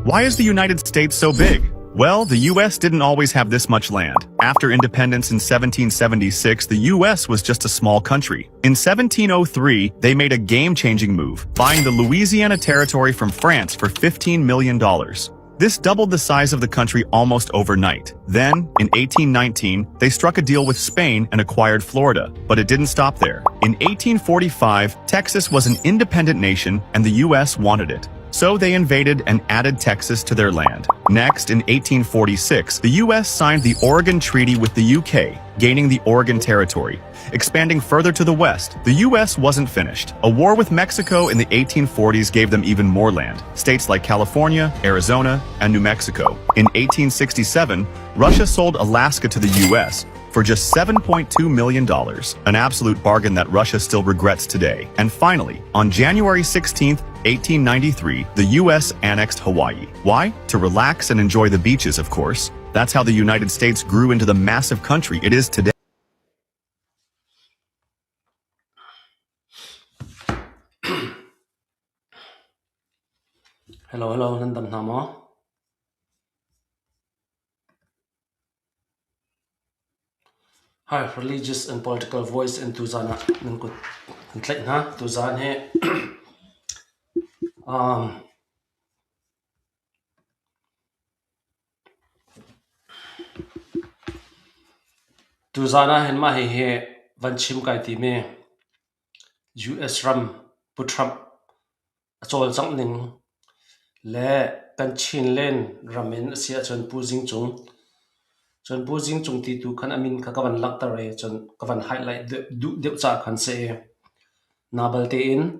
Why is the United States so big? Well, the U.S. didn't always have this much land. After independence in 1776, the U.S. was just a small country. In 1703, they made a game-changing move, buying the Louisiana Territory from France for $15 million. This doubled the size of the country almost overnight. Then, in 1819, they struck a deal with Spain and acquired Florida. But it didn't stop there. In 1845, Texas was an independent nation and the U.S. wanted it. So they invaded and added Texas to their land. Next, in 1846, the U.S. signed the Oregon Treaty with the UK, gaining the Oregon Territory. Expanding further to the west, the U.S. wasn't finished. A war with Mexico in the 1840s gave them even more land, states like California, Arizona, and New Mexico. In 1867, Russia sold Alaska to the U.S. for just $7.2 million, an absolute bargain that Russia still regrets today. And finally, on January 16, 1893, the U.S. annexed Hawaii. Why? To relax and enjoy the beaches, of course. That's how the United States grew into the massive country it is today. Hello, hello, nan dam hna maw? Hi, religious and political voice in tuzan ah nan kut kan tlaih hna. Tuzan hi um, tuzan ah hin mah hihi van chim kai timi US ram Pu Trump a cawlcangh ning le kan Chinland ram in a si ahcun Pu Zing Cung, cun Pu Zing Cung ti tu khan a min kha ka van langhter i cun ka van highlight duh deuh caah khan si i nabal tein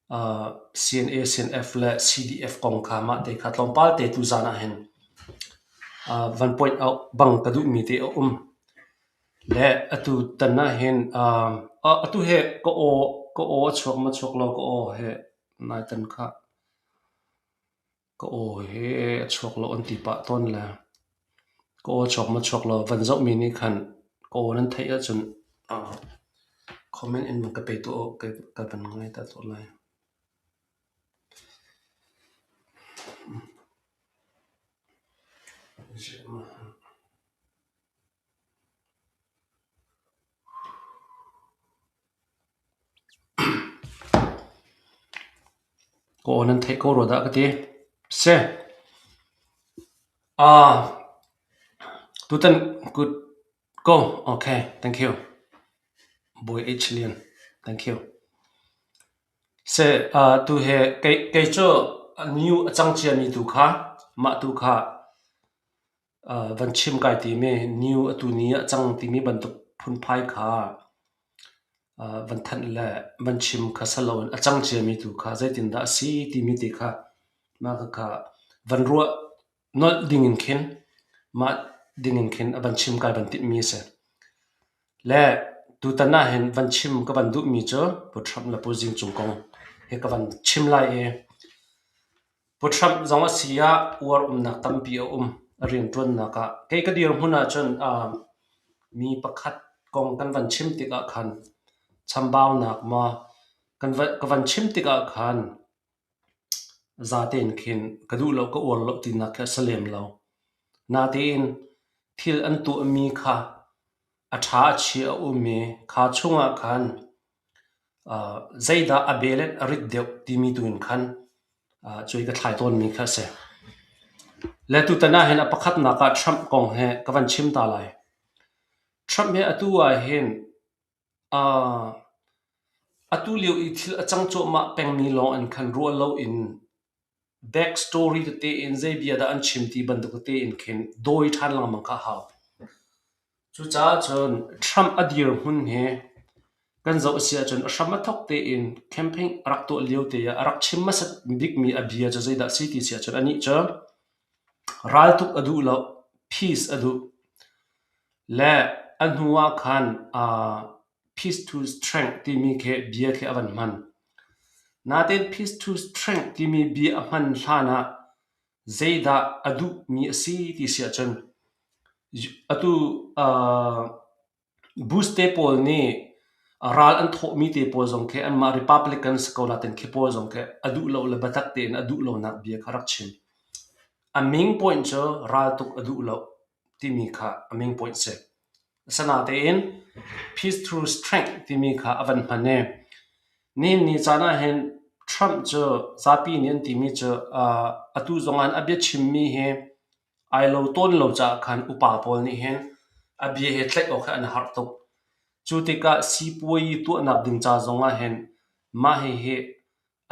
CNA, CNF le CDF kong kha mah te kha tlawmpal te tuzaan ah hin van point out bang ka duhmi te a um. Le atu tan ah hin atu hi ka aw ka aw a chuak maw chuak lo ka aw hi nai tan kha ka aw hi a chuak lo an ti pah tawn le ka aw a chuak maw chuak lo van zohmi nih khan ka aw nan theih ahcun comment in van ka pe tuah u ka van ngai ta tuah lai. Ka aw nan theih ko rua dah ka ti. Si. Ah, tutan good go. Okay, thank you. Bawi H Lian, thank you. Si, uh, tu he kei kei cu new a cang ciami tu kha mah tu kha Van chim kai timi new atu ni ah cang timi bantuk phunphai kha van thanh le van chim kha si loin a cang ciami tu kha zeitindah a si timi te kha mah khakha van ruah nolh dingin khin mah dingin khin a van chim kai van timhmi a si. Le tutan ahhin van chim ka van duhmi cu Pu Trump le Pu Zing Cung kong hi ka van chim lai i Pu Trump zong a si ah uar umnak tampi a um a rianṭuannak ah. Kei ka dirhmun ahcun mi pakhat kong kan van chim tikah khan chambaunak maw kan va, ka van chim tikah khan zatein khin ka duh lo ka uar lo tinak khi a si lem lo. Natein thil an tuahmi kha a ṭha a chia a um i kha chungah khan Zeidah a bel in a rit deuh timi tu in khan cuai ka thlai tawnmi kha a si. Le tutan ah hin a pakhatnak ah Trump kong he ka van chim ta lai. Trump hi atu ah hin atu lio i thil a cang cuahmah pengmi lawng in khan ruah loin back story tete in zei bia dah an chim ti bantuk tete in khin dawi ṭhan lengmang kha a hau. Cucaah cun Trump a dirhmun hi kan zoh a si ahcun a hram a thawk tein campaign a rak tuah lio te ah a rak chim hmasat bikmi a bia cu zeidah a si ti si ahcun anih cu raltuk a duh lo, peace a duh. Le a hnu ah khan peace to strength timi khi bia khi a van hman. Natein peace to strength timi bia a hman hlan ah zeidah a duhmi a si ti si ahcun atu Bush te pawl nih ral an thawhmi te pawl zong khi anmah Republican si ko nain khi pawl zong khi a duh lo le biatak tein a duh lonak bia kha rak chim. A main point cu raltuk a duh lo timi kha a main point si. Asinain peace through strength timi kha a van hman i nihin ni caan ahhin Trump cu zapi nih an timi cu atu zong ah a biachimmi hi ai lo tawn lo caah khan upa pawl nih hin a bia hi tlaih awk hi an i harh tuk. Cu tikah sipuazi tuahnak ding ca zong ah hin mah hihi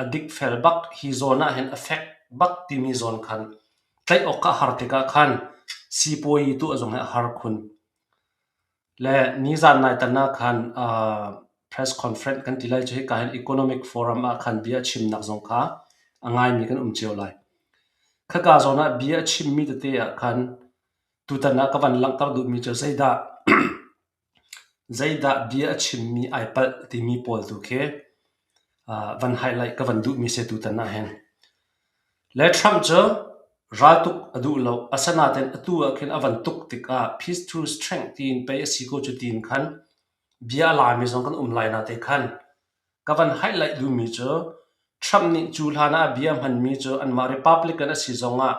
a dikfel bak hi zawn ah hin a fek bak timi zawn khan tlaih awk a har tikah khan sipuazi tuah zong hi a har khun. Le nizan nai tan ah khan press conference kan ti lai cu hika hin economic forum ah khan bia a chimnak zong kha a ngaimi kan um cio lai. Khaka zawn ah bia a chimmi tete ah khan tutan ah ka van langhter duhmi cu zeidah Zeidah bia a chimmi ai palh timi pawl tu khi van highlight ka van duhmi si tutan ahhin. Le Trump cu raltuk a duh lo. Asinain atu ah khin a van tuk tikah peace through strength tiin pei a si ko cu tiin khan bia a lami zong kan um lai nate khan ka van highlight duhmi cu Trump nih cu hlan ah a bia hmanmi cu anmah Republican a si zongah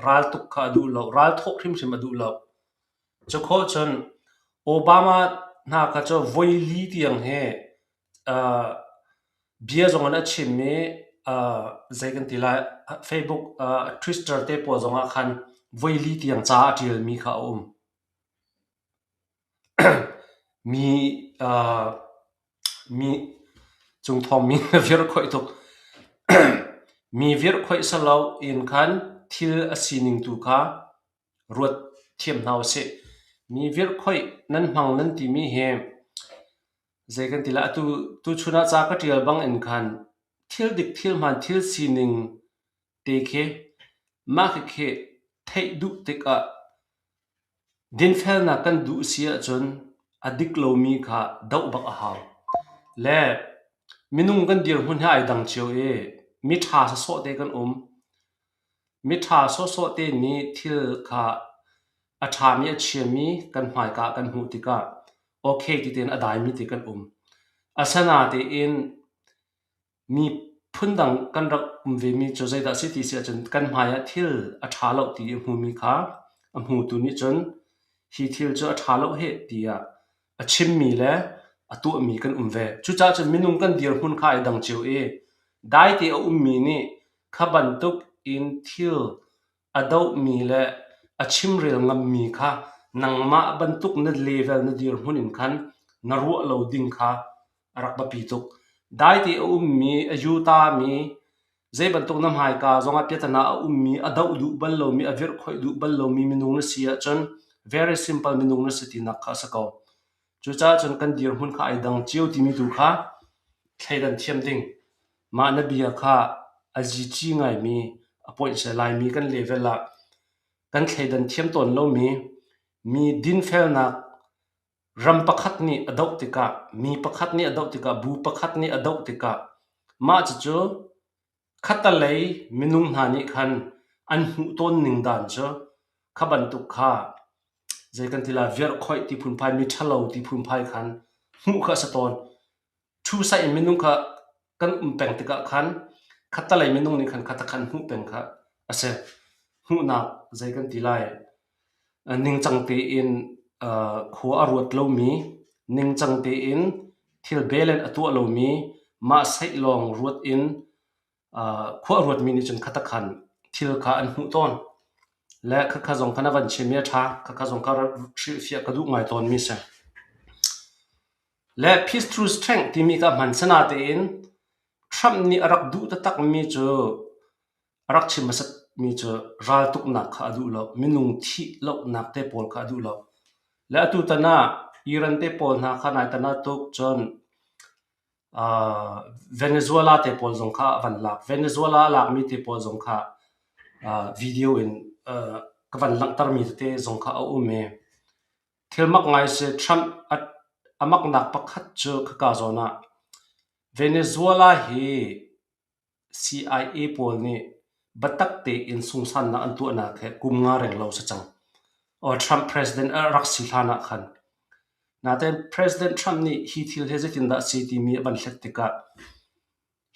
raltuk kha a duh lo. Ral thawh hrimhrim a duh lo. Cukhawh cun Obama hna kha cu voili tiang hi bia zong in a chim i zei kan ti lai Facebook, Twitter te pawl zongah khan voili tiang ca a ṭialmi kha a um. Mi mi cungthawng mi na virhkhoih tuk. Mi virhkhoih silo in khan thil a sining tu kha ruat thiam hna usih. Mi virhkhoih nan hmang nan timi hi zei kan ti lai atu tuchun ah ca ka ṭial bang in khan thil dik thil hmaan thil sining te khi mah khikhi theih duh tikah dinfelnak kan duh si ahcun a dik lomi kha doh bak a hau. Le minung kan dirhmun hi ai dang cio i miṭha sawsawh te kan um. Miṭha sawhsawh te nih thil kha a ṭhami a chiami kan hmaika ah kan hmuh tikah okay ti tein a daimi te kan um. Asinain mi phundang kan rak um vemi cu zeidah a si ti si ahcun kan hmai ah thil a ṭha lo ti a hmumi kha a hmutu nih cun hi thil cu a ṭha lo heh tiah a chimmi le a tuahmi kan um ve. Cucaah cun minung kan dirhmun kha ai dang cio i daite a ummi nih Kha bantuk in thil a dohmi le a chimrel ngammi kha nangmah bantuk na level na dirhmun in khan na ruah lo ding kha a rak biapi tuk. Daite a ummi, a yutami, zei bantuk na hmaika zongah piatana a ummi, a doh duh bal lomi, a virhkhoih duh bal lomi minung na si ahcun very simple minung na si tinak kha a si ko. Cucaah cun kan dirhmun kha ai dang cio timi tu kha thleidan thiam ding. Mah na bia kha a zici ngaimi a poihsai laimi kan level ah kan thleidan thiam tawn lomi mi dinfelnak ram pakhat nih a doh tikah, mi pakhat nih a doh tikah, bu pakhat nih a doh tikah mah cucu khattalei minung hna nih khan an hmuh tawn ning dan cu kha bantuk kha zei kan ti lai virhkhoih ti phunphai mi ṭhalo ti phunphai khan hmuh kha a si tawn. Ṭhu in minung kha kan um peng tikah khan khattalei minung nih khan kha khan hmuh peng kha a si. Hmuhnak zei kan ti lai ningcang tein khua a ruat lomi, ningcang tein thil belen a tuah lomi, mah saih lawng ruat in khua a ruatmi nih cun khatakhan thil kha an hmuh tawn. Le khakha zong kha na van chim i a ṭha. Khakha zong kha hrilhfiah ka duh ngai tawnmi si. Le peace through strength timi kha hman sinatein Trump nih a rak duh taktakmi cu a rak chim hmasatmi cu raltuknak kha a duh lo. Minung thih lohnak te pawl kha a duh lo. Le atu tan ah Iran te pawl hna kha nai tan ah tuk cun Venezuela te pawl zong kha a van lak. Venezuela a lakmi te pawl zong kha video in ka van langhtermi tete zong kha a um i Thil mak ngai si. Trump a maknak pakhat cu khaka zawn ah Venezuela hi CIA pawl nih biatak tein sungsannak an tuahnak hi kum nga renglo si cang. Trump president a rak si hlan ah khan. Nain President Trump nih hi thil hi zeitindah a si timi a van hlet tikah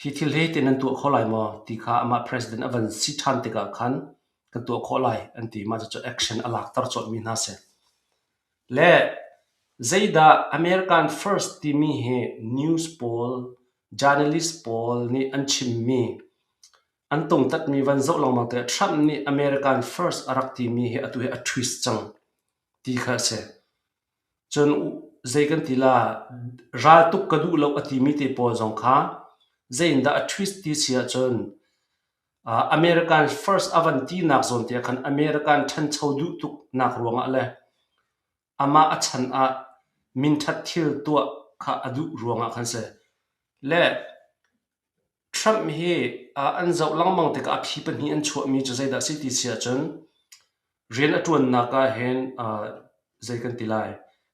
hi thil hi hitin nan tuah kho lai maw ti kha amah president a van si ṭhan tikah khan. kan tuah khawh lai an ti. Mah cucu action a lakter colhmi hna si. Le zeidah American First timi hi news pawl, journalist pawl nih an chimmi an tungtatmi van zoh lengmang tikah Trump nih American First a rak timi hi atu hi a twist cang ti kha a si. Cun zei kan ti la, raltuk ka duh lo a timi te pawl zong kha zei in dah a twist ti si ahcun American First a van tinak zawn te ah khan American ṭhancho duh tuknak ruangah le amah a chan ah minṭhat thil tuah kha a duh ruangah khan si. Le Trump hi an zoh lengmang tikah a phi pahnih an chuahmi cu zeidah a si ti si ahcun rian a ṭuannak ah hin zei kan ti lai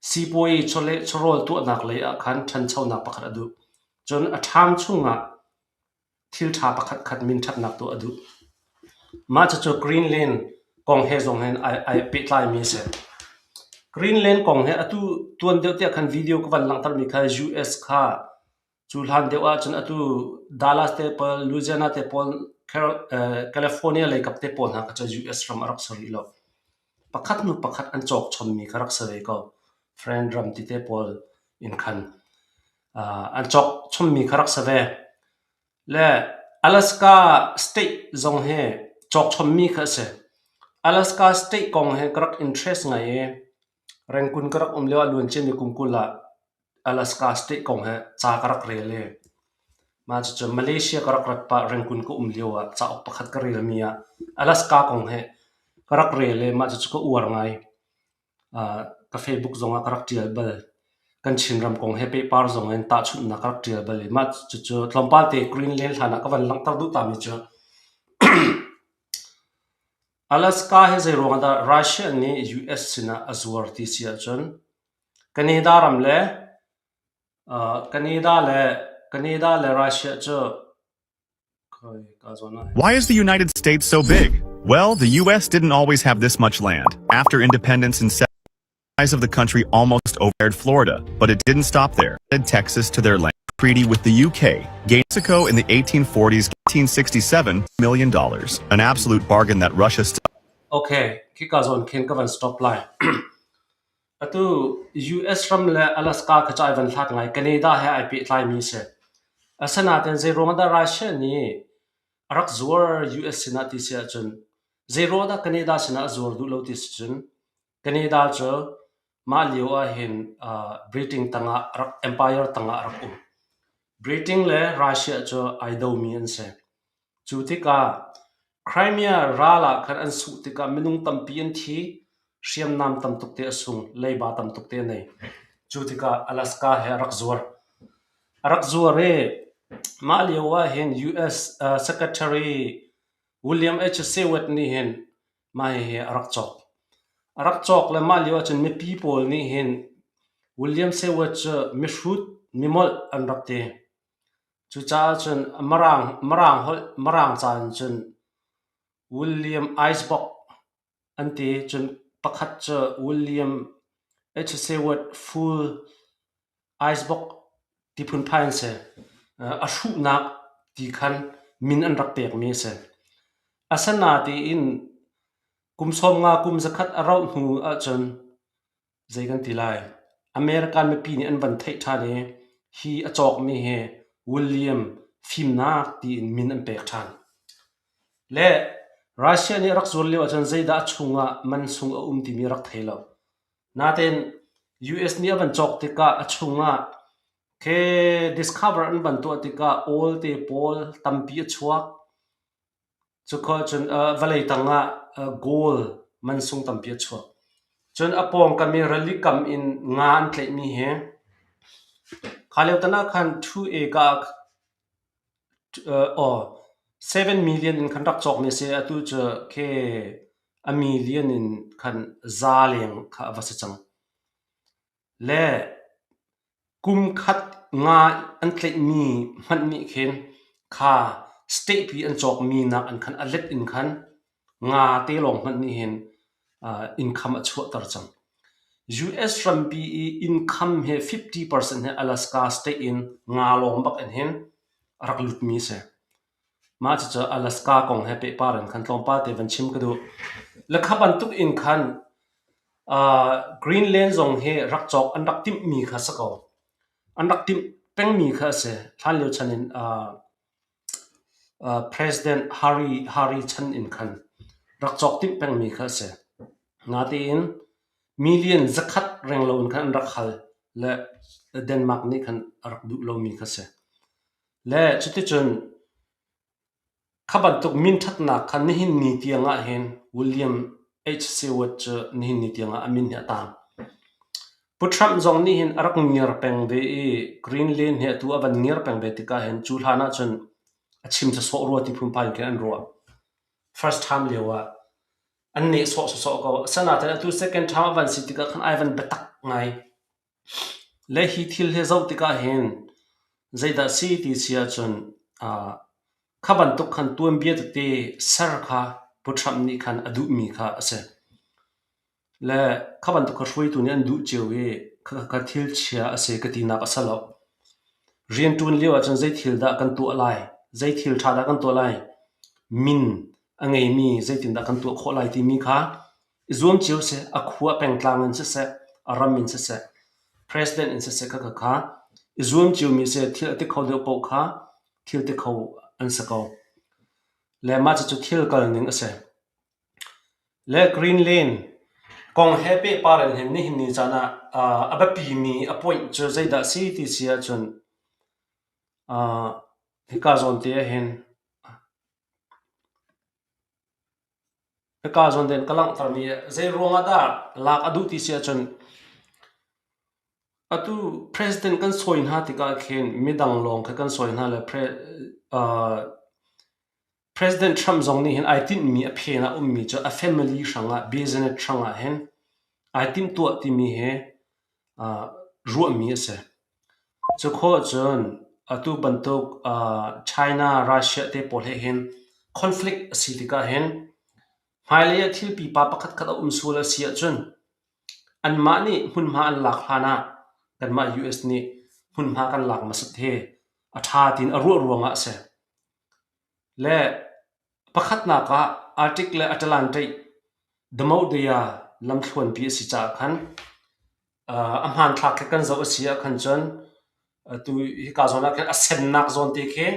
sipuazi chawleh chawhrawl tuahnak lei ah khan ṭhanchonak pakhat a duh. Cun a ṭham chungah thil ṭha pakhatkhat min ṭhatnak tuah a duh. Mah cucu Greenland kong he zong hin ai pehtlaimi a si. Greenland kong he atu tuan deuh tiah khan video ka van langhtermi kha US kha Cu hlan deuh ahcun atu Dallas te pawl, Louisiana te pawl, California lei kap te pawl hna kha cu US ram a rak si rih lo. Pakhat hnu pakhat an cawk chommi kha rak si ve ko. Friend ram ti te pawl in khan an cawk chommi kha rak si ve. Le Alaska state zong hi cawk chommi kha a si. Alaska state kong hi ka rak interest ngai i Rangoon ka rak um lio ah luanciami kum 20 ah Alaska State kong he ca ka rak rel i mah cucu Malaysia ka rak rat pah Rangoon ka um lio ah cauk pakhat ka relmi ah Alaska kong he ka rak rel i mah cucu ka uar ngai. Ka Facebook zong ah ka rak ṭial bal. Kan Chinram kong he pehpar zong in tahchunhnak ka rak ṭial bal i mah cucu tlawmpal te Greenland hlan ah ka van langhter duh tami cu Alaska hi zeiruang ah dah Russia nih US sinah a zuar ti si ahcun Canada ram le Canada le Canada le Russia cu Why is the United States so big? Well, the US didn't always have this much land. After independence in size of the country almost overhead Florida, but it didn't stop there. Added Texas to their land treaty with the UK, gained Mexico in the 1840s, 1867 million dollars, an absolute bargain that Russia still Okay, khika zawn khin ka van stop lai. Atu US ram le Alaska kha cu ai van hlat ngai. Canada he ai pehtlaimi a si. Asinain zeiruang dah Russia nih a rak zuar US sinah ti si ahcun zeiruang dah Canada sinah a zuar duh lo ti si cun Canada cu mah lio ahhin Britain tangah rak empire tangah a rak um. Britain le Russia cu ai domi an si. Cu tikah Crimea ral ah khan an sungh tikah minung tampi an thi, hriamnam tam tuk te a sung, leiba tam tuk te a nei. Cu tikah Alaska he a rak zuar. A rak zuar i mah lio ahhin US Secretary William H. Seward nih hin mah hihi a rak cawk. A rak cawk le mah lio ahcun mipi pawl nih hin William Seward cu mihrut, mimolh an rak ti. Cucaah cun Mirang, Mirang holh, Mirang ca in cun William Icebog an ti. Cun pakhat cu William H. Seward Full Icebog ti phunphai an si. A hruhnak ti khan min an rak pekmi a si. Asinain kum 50 kum 100 a rauh hnu ahcun Zei kan ti lai? American mipi nih an van theih ṭhan i hi a cawkmi hi William fimnak tiin min an pek ṭhan. Le Russia nih a rak zuar lio ahcun zeidah a chungah mansung a um timi a rak thei lo. Nain US nih a van cawk tikah a chungah khi discover an van tuah tikah oil te pawl tampi a chuak. Cukhua cun vawlei tangah gold mansung tampi a chuak. Cun a pawngkam i rili kam in nga an tlaihmi hi kha lio tan ah khan 2 acre 7 million in khan rak cawkmi a si. Atu cu khi a million in khan za leng kha a va si cang. Le kum khat nga an tlaihmi hmanh nih khin kha state pi an cawkmi nak in khan a let in khan nga te lawng hmanh nih hin income a chuahter cang. US rampi i income hi 50% hi Alaska state in nga lawng bak in hin a rak lutmi a si. Mah cucu Alaska kong he pehpar in khan tlawmpal te van chim ka duh. Le kha bantuk in khan Greenland zong hi rak cawk an rak timhmi kha si ko. An rak timh pengmi kha a si. Hlanlio chan in President Harry chan in khan rak cawk timh pengmi kha a si. Natein million zakhat renglo in khan an rak hal le Denmark nih khan a rak duh lomi kha a si. Le cuticun kha bantuk minṭhatnak kha nihin ni tiang ahhin William H. Seward cu nihin ni tiang ah a min hi a taang. Pu Trump zong nih hin a rak ngiar peng ve i Greenland hi atu a van ngiar peng ve tikah hin cu hlan ahcun a chim sawsawh rua ti phunphai in khin an ruah. First time lio ah an nehsawh sawsawh ko. Asinain atu second time a van si tikah khan ai van biatak ngai. Le hi thil hi zoh tikah hin zeidah si ti si ahcun kha bantuk khan tuanbia tete ser kha Pu Trump nih khan a duhmi kha a si. Le kha bantuk kha hruaitu nih an duh cio i khakha thil chia a si ka tinak a si lo. Rianṭuan lio ahcun zei thil dah kan tuah lai, zei thil ṭha dah kan tuah lai, min a ngeimi zeitindah kan tuah khawh lai timi kha I zuam cio seh, a khua pengtlang in siseh, a ram in siseh, president in siseh khakha kha i zuam ciomi seh thil a ti kho deuh paoh kha thil ti kho an si ko. Le mah cucu thil kal ning a si. Le Greenland kong he pehpar in hin nihin ni caan ah a biapimi a point cu zeidah a si ti si ahcun hika zawn te ahhin Hika zawn tein ka langhtermi zei ruangah dah lak a duh ti si ahcun atu president kan sawi hna tikah khin midang lawng kha kan sawi hna le President Trump zong nih hin ai tinhmi a phen ah ummi cu a family hrangah business hrangah hin ai timhtuah timi hi ruahmi a si. Cu khawh cun atu bantuk China, Russia te pawl he hin conflict a si tikah hin hmailei ah thil pipa pakhatkhat a um sual a si ahcun anmah nih hmunhma an lak hlan ah kanmah US nih hmunhma kan lak hmasat hi a ṭha tiin a ruah ruangah a si. Le pakhatnak ah Arctic le Atlantic Damodaya lamthluanpi a si caah khan a hmanthlak khi kan zoh a si ahkhan cun atu hika zawn ah khin a sennak zawn te khi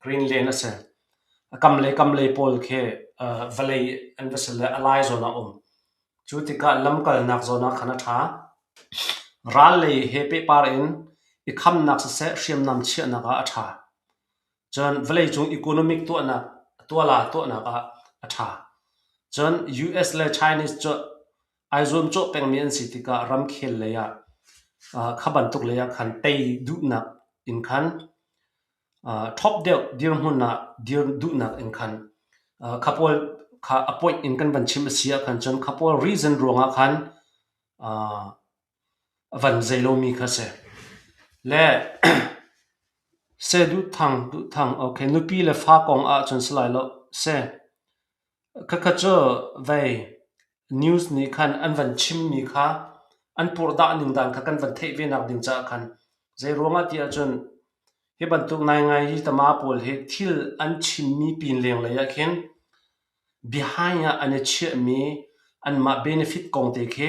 Greenland a si. A kam le kam lei pawl khi vawlei an va si le a lai zawn ah a um. Cu tikah lamkalnak zawn ah khan a ṭha. Ral lei he pehpar in i khamnak siseh hriamnam chiahnak ah a ṭha. Cun vawleicung economic tuahnak tuala tuahnak ah a ṭha. Cun US le Chinese cu ai zuamcawh pengmi an si tikah ramkhel lei ah kha bantuk lei ah khan tei duhnak in khan top deuh dirhmun ah dir duhnak in khan kha pawl kha a point in kan van chim a si ahkhan cun kha pawl reason ruangah khan a van zei lomi kha si. Le se duhthang duhthang okay nupi le fa kong ahcun si lai lo se Khakha cu vei news nih khan an van chimmi kha an purhdah ning dan kha kan van theih ve nak ding caah khan zeiruangah ti ahcun hi bantuk ngaingai hi tama pawl hi thil an chimmi pin lenglei ah khin behind ah an i chiahmi anmah benefit kong te khi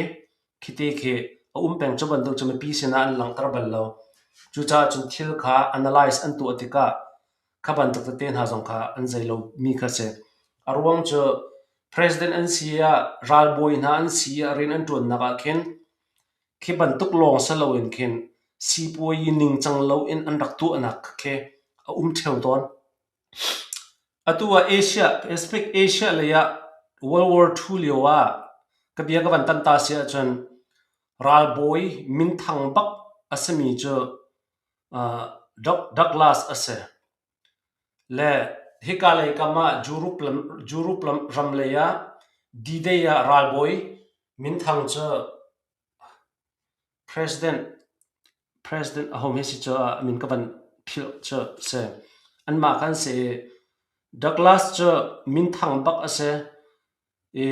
khite khi a um peng. Cu bantuk cu mipi sinah an langhter bal lo. Cucaah cun thil kha analyze an tuah tikah Kha bantuk tete hna zong kha an zei lomi kha si. A ruang cu president an si ah, ralbawi hna an si ah rian an ṭuannak ah khin khi bantuk lawng si loin khin sipuayi ningcang loin an rak tuahnak khi a um ṭheo tawn. Atu ah Asia, Pacific Asia lei ah World War II lio ah ka bia ka van tan ta si ahcun ralbawi minthang bak a simi cu Douglas a si. Le hika lei kam ah Europe ram lei ah D-Day ah ralbawi minthang cu President President aho hme si cu a min ka van philh cu si. Anmah kha an si i Douglas cu minthang bak a si i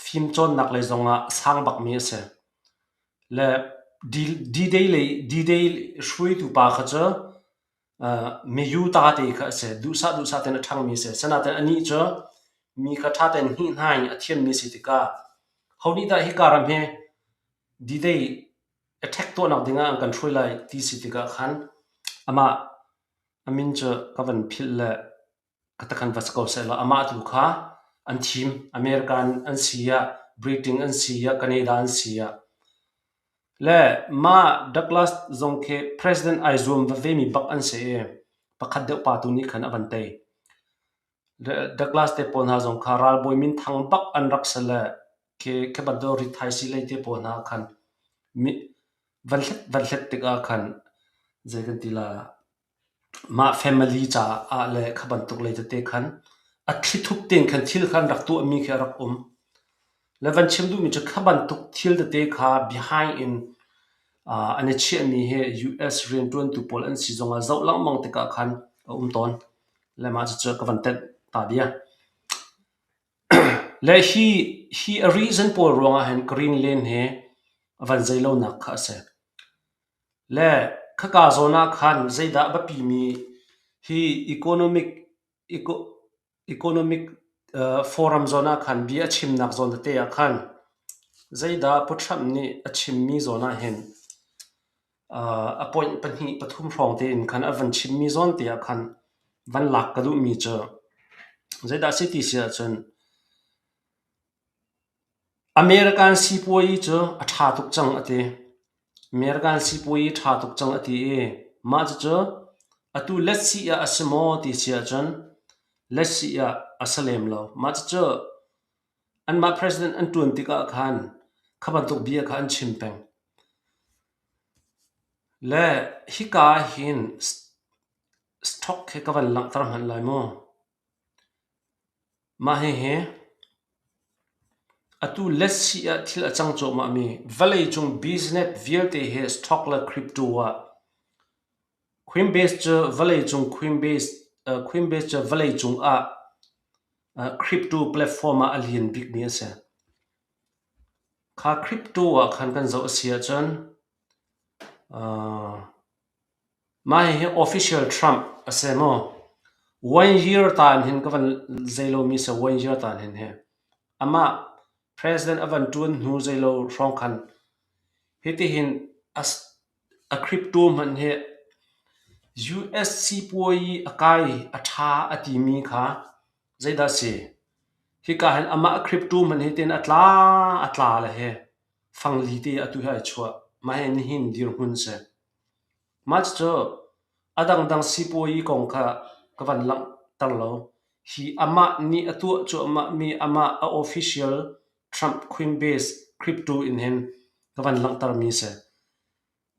fimcawnnak lei zongah sang bakmi a si. Le D-Day lei D-Day hruaitu pa kha cu. Miyu ta te kha a si. Duhsah duhsah tein a ṭhangmi a si. Asinain anih cu mi kha ṭha tein hnih hna in a thiammi si tikah ho nih dah hika ram hi D-Day attack tuahnak dingah an kan hruai lai ti si tikah khan amah a min cu ka van philh le ka takhan va si ko sehlaw amah tu kha an thim. American an si ah, Britain an si ah, Canada an si ah. Le mah Douglas zong khi president ai zuam vevemi bak an si i pakhat deuh pa tu nih khan a van tei. Douglas te pawl hna zong kha ralbawi minthang bak an rak si le khi khi bantuk rithaisii lei te pawl hna khan mi van hlet van hlet tikah khan zei kan ti la Mah family caah le kha bantuk lei tete khan a thlithup tein khan thil kha an rak tuahmi khi a rak um. Le van chim duhmi cu kha bantuk thil tete kha behind in an i chiahmi hi US rianṭuantu pawl an si zongah zoh lengmang tikah khan a um tawn. Le mah cucu ka van tenh ta bia. Le hi, hi a reason pawl ruangah hin Greenland hi a van zei lonak kha a si. Le khaka zawn ah khan zeidah a biapimi hi economic forum zawn ah khan bia a chimnak zawn tete ah khan zeidah Pu Trump nih a chimmi zawn ah hin a point pahnih pathum hrawng tein khan a van chimmi zawn te ah khan van lak ka duhmi cu zeidah a si ti si ahcun American sipuazi cu a ṭha tuk cang a ti. American sipuazi ṭha tuk cang a ti i mah cucu atu letsi ah a si maw ti si ahcun letsi ah a si lem lo. Mah cucu anmah president an ṭuan tikah khan kha bantuk bia kha an chim peng. Le hika ah hin stock hi ka van langhter hmanh lai mu. Mah hihi atu letsi ah thil a cang cuahmahmi vawleicung business vialte hi stock le crypto ah Coinbase cu vawleicung Coinbase Coinbase cu vawleicung ah crypto platform ah a lian bikmi a si. Kha crypto ah khan kan zoh a si ahcun Mah hihi official Trump a si maw? One year taan hin ka van zei lomi si one year taan hin hi. Amah president a van ṭuan hnu zeilo hrawng khan hitihin a crypto hmanh hi US sipuazi a kai a ṭha a timi kha zeidah a si? Hika hin amah a crypto hmanh hi tin a tla a tla le hi fangli te atu hi ai chuah. Mah hi nihin dirhmun si. Mah cucu a dangdang sipuazi kong kha ka van langhter lo. Hi amah nih a tuah cuahmahmi amah a official Trump Coinbase crypto in hin ka van langhtermi si.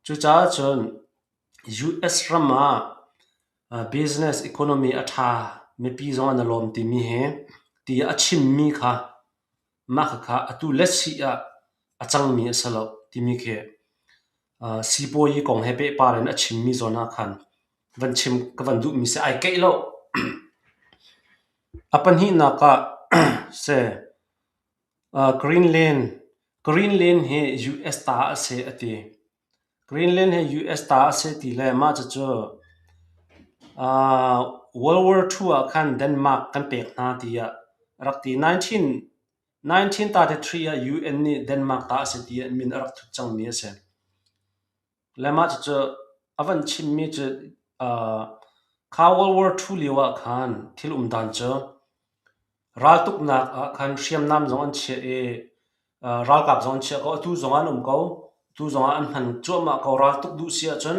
Cucaah cun US ram ah business economy a ṭha, mipi zong an i lawm timi hi tiah a chimmi kha mah khakha atu letsi ah a cangmi a si lo timi khi sipuazi kong he pehpar in a chimmi zawn ah khan van chim ka van duhmi si ai keih lo. A pahnihnak ah si Greenland Greenland hi US ta a si a ti. Greenland hi US ta a si ti le mah cucu World War II ah khan Denmark kan pek hna tiah a rak ti. 1933 ah UN nih Denmark ta a si tiah min a rak thut cangmi a si. Le mah cucu a van chimmi cu kha World War II lio ah khan thil um dan cu Raltuknak ah khan hriamnam zong an chiah i ralkap zong an chiah ko. Atu zong ah an um ko. Atu zong ah an hman cuahmah ko. Raltuk duh si ahcun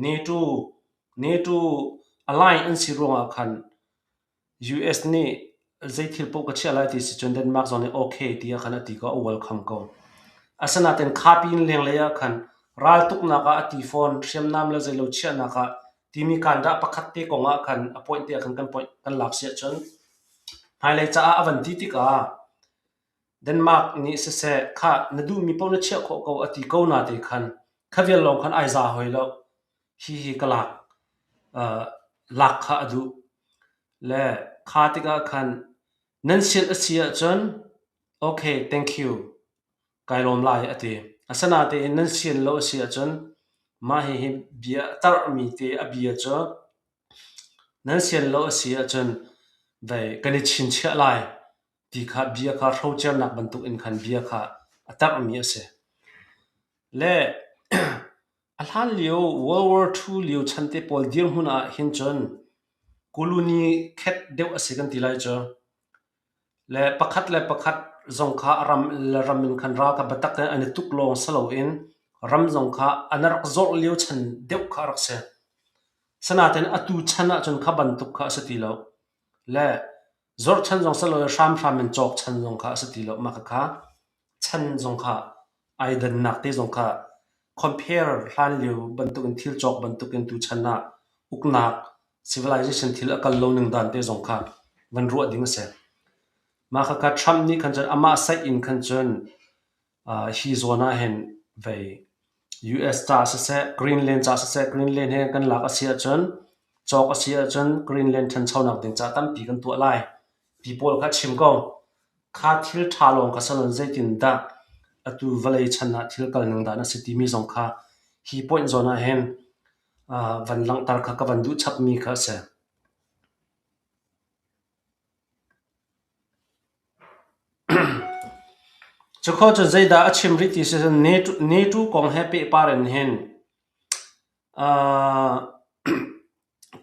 NATO NATO align an si ruangah khan US nih zei thil paoh ka chiah lai ti si cun Denmark zong nih okay tiah khan a ti ko, a welcome ko. Asinain kha pin lenglei ah khan raltuknak ah a ti fawn, hriamnam le zeilo chiahnak ah timi kandah pakhat te kong ah khan a point te ah khan kan point kan lak si ahcun hmailei caah a van ti tikah Denmark nih siseh khah na duhmi paoh na chiah khawh ko a ti ko na te khan kha vial lawng khan ai za hoi lo. Hihi ka lak lak kha a duh. Le kha tikah khan nan sian a si ahcun okay thank you kai lawm lai a ti. Asinain nan sian lo a si ahcun mah hihi bia a tarhmi te a bia cu. Nan sian lo a si ahcun vei kan i chinchiah lai ti kha bia kha hrocernak bantuk in khan bia kha a tarhmi a si. Le a hlan lio World War II lio chan te pawl dirhmun ah hin cun colony khet deuh a si kan ti lai cu. Le pakhat le pakhat zong kha a ram le ram in khan ral kha biatak tein an i tuk lawng si loin ram zong kha an rak zawrh lio chan deuh kha a rak si. Sinain atu chan ahcun kha bantuk kha a si ti lo. Le zawrh chan zong si loin hramhram in cawk chan zong kha a si ti lo. Mah khakha chan zong kha ai dannak te zong kha compare hlan lio bantukin thil cawk bantukin tuchan ah uknak civilization thil a kal lo ning dan te zong kha van ruah ding a si. Mah khakha Trump nih khan cun amah saih in khan cun hi zawn ah hin vei US ca siseh, Greenland ca siseh, Greenland he kan lak a si ahcun cawk a si ahcun Greenland ṭhanchonak ding ca tampi kan tuah lai ti pawl kha chim ko. Kha thil ṭha lawng kha si loin zeitindah atu vawlei chan ah thil kal ning dan a si timi zong kha hi point zawn ah hin van langhter kha ka van duh chapmi kha a si. Cukhua cu zeidah a chim rih ti si cun NATO kong he pehpar in hin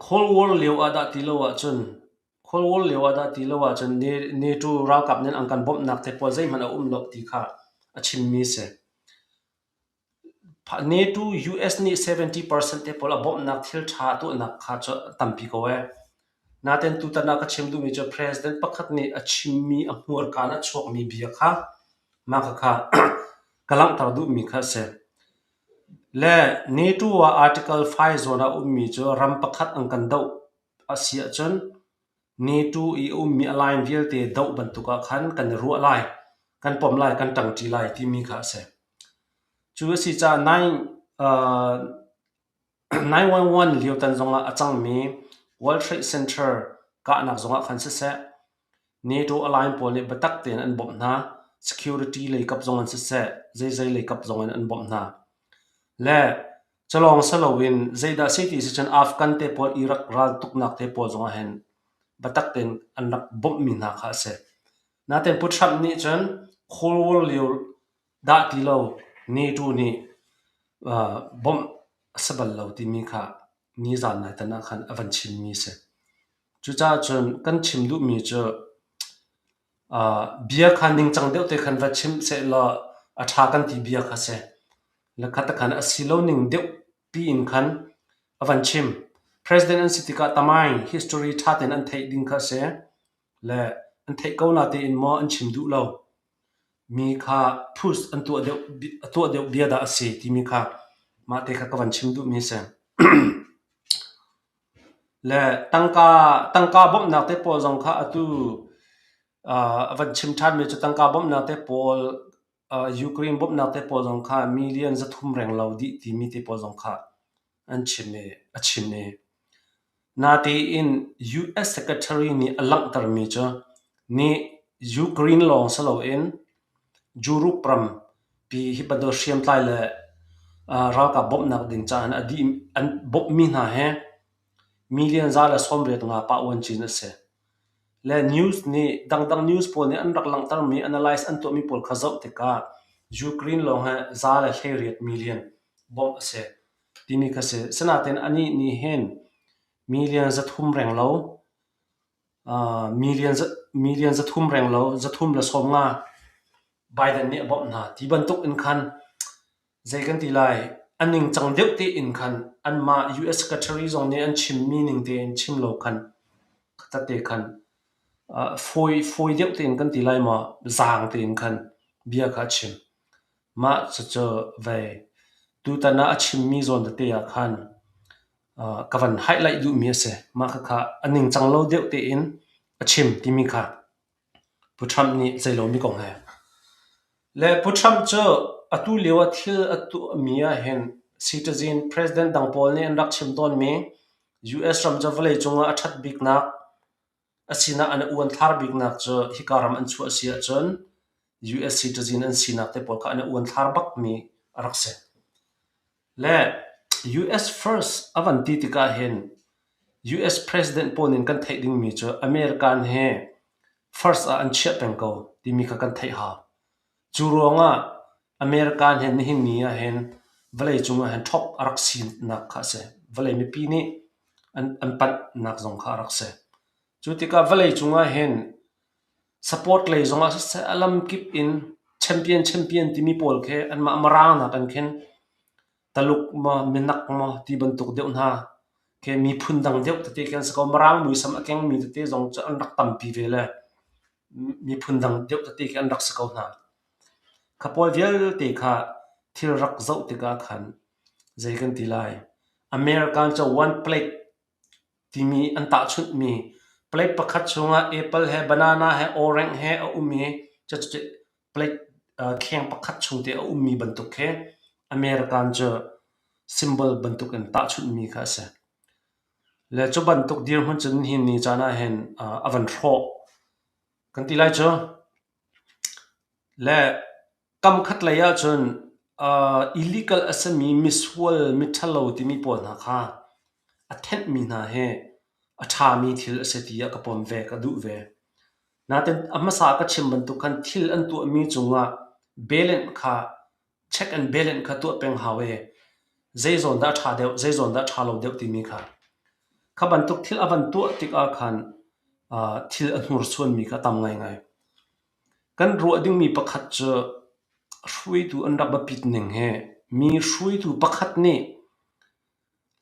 Cold War lio ah dah ti lo ahcun Cold War lio ah dah ti lo ahcun NATO ralkap nih an kan bawmhnak te pawl zeihmanh a um lo ti kha a chimmi a si. NATO US nih 70% te pawl a bawmhnak thil ṭha a tuahnak kha cu a tampi ko ee. Nain tutan ah ka chim duhmi cu President pakhat nih a chimmi a hmurka in a chuakmi bia kha mah khakha ka langhter duhmi kha a si. Le NATO ah Article 5 zawn ah a ummi cu ram pakhat an kan doh a si ahcun NATO i a ummi a line vialte doh bantuk ah khan kan i ruah lai, kan pom lai, kan ṭangṭi lai timi kha a si. Cu a si caah 911 lio tan zongah a cangmi World Trade Center kahnak zongah khan siseh, NATO alliance pawl nih biatak tein an bawmh hna. Security lei kap zong in siseh, zeizei lei kap zong in an bawmh hna. Le culawng si loin zeidah si ti si cun Afghan te pawl Iraq ral tuknak te pawl zongah hin biatak tein an rak bawmhmi hna kha a si. Nain Pu Trump nih cun Cold War lio dah ti lo NATO nih bawmh a si bal lo timi kha nizan nai tan ah khan a van chimmi a si. Cucaah cun kan chim duhmi cu bia kha ningcang deuh te khan va chim sehlaw a ṭha kan ti bia kha si. Le khat khan a si lo ning deuh piin khan a van chim. President an si tikah tamaing history ṭha tein an theih ding kha a si. Le an theih ko natein maw an chim duh lo. Mi kha push an tuah deuh, a tuah deuh bia dah a si timi kha mah te kha ka van chim duhmi a si. Le tangka, tangka bawmhnak te pawl zong kha atu a van chim ṭhanmi cu tangka bawmhnak te pawl, Ukraine bawmhnak te pawl zong kha million 300 renglo dih timi te pawl zong kha an chim i, a chim i natein US Secretary nih a langhtermi cu nih Ukraine lawng si loin Europe ram pi hi bantuk hriamtlai le ralkap bawmhnak ding caah a dih an bawmhmi hna hi million 185 pah uancin a si. Le news nih dangdang news pawl nih an rak langhtermi analyze an tuahmi pawl kha zoh tikah Ukraine lawng hi 118 million bawmh a si timi kha si. Sinain anih nih hin million 300 renglo million 300 renglo 350 Biden nih a bawmh hna ti bantuk in khan zei kan ti lai a ningcang deuh tein khan anmah US Secretary zong nih an chimmi ning tein chim lo khan khatate khan fawi fawi deuh tein kan ti lai maw zaang tein khan bia kha a chim. Mah cucu vei tutan ah a chimmi zawn tete ah khan ka van highlight duhmi a si. Mah khakha a ningcang lo deuh tein a chim timi kha Pu Trump nih zeilomi kong he. Le Pu Trump cu atu lio ah thil a tuahmi ahhin citizen president dang pawl nih an rak chim tawnmi US ram cu vawleicung ah a ṭhat biknak a sinah an i uanthlar biknak cu hika ram an chuah si ahcun US citizen an sinak te pawl kha an i uanthlar bakmi a rak si. Le US first a van ti tikah hin. US President pawl nih kan theih dingmi cu American hi first ah an chiah peng ko timi kha kan theih hau. Cu ruangah American hi nihin ni ahhin vawleicung ahhin top a rak sinak kha a si. Vawlei mipi nih an panhnak zong kha a rak si. Cu tikah vawleicung ahhin Sport lei zongah siseh a lamkip in champion champion timi pawl khi anmah Mirang nakin khin Taluk maw minak maw ti bantuk deuh hna khi miphun dang deuh tete khi an si ko. Mirang muisam a kengmi tete zong cu an rak tampi ve le miphun dang deuh tete khi an rak si ko hna. Kha pawl vialte kha thil rak zoh tikah khan zei kan ti lai American cu one plate timi an tahchunhmi plate pakhat chungah apple he banana he orange he a um i cucu plate kheng pakhat chung te a ummi bantuk khi American cu symbol bantuk in tahchunhmi kha a si. Le cu bantuk dirhmun cun nihin ni caan ah hin a van hrawh kan ti lai cu. Le Kamkhat lei ahcun illegal a simi misual miṭhalo timi pawl hna kha a thenhmi hna hi a ṭhami thil a si tiah ka pom ve, ka duh ve. Nain a hmasa ka chim bantuk khan thil an tuahmi cungah balance kha check and balance kha tuah peng hau i zei zawn dah a ṭha deuh, zei zawn dah a ṭha lo deuh timi kha. Kha bantuk thil a van tuah tikah khan thil a hnursuanmi kha a tam ngaingai. Kan ruah dingmi pakhat cu hruaitu an rak biapit ning hi mi hruaitu pakhat nih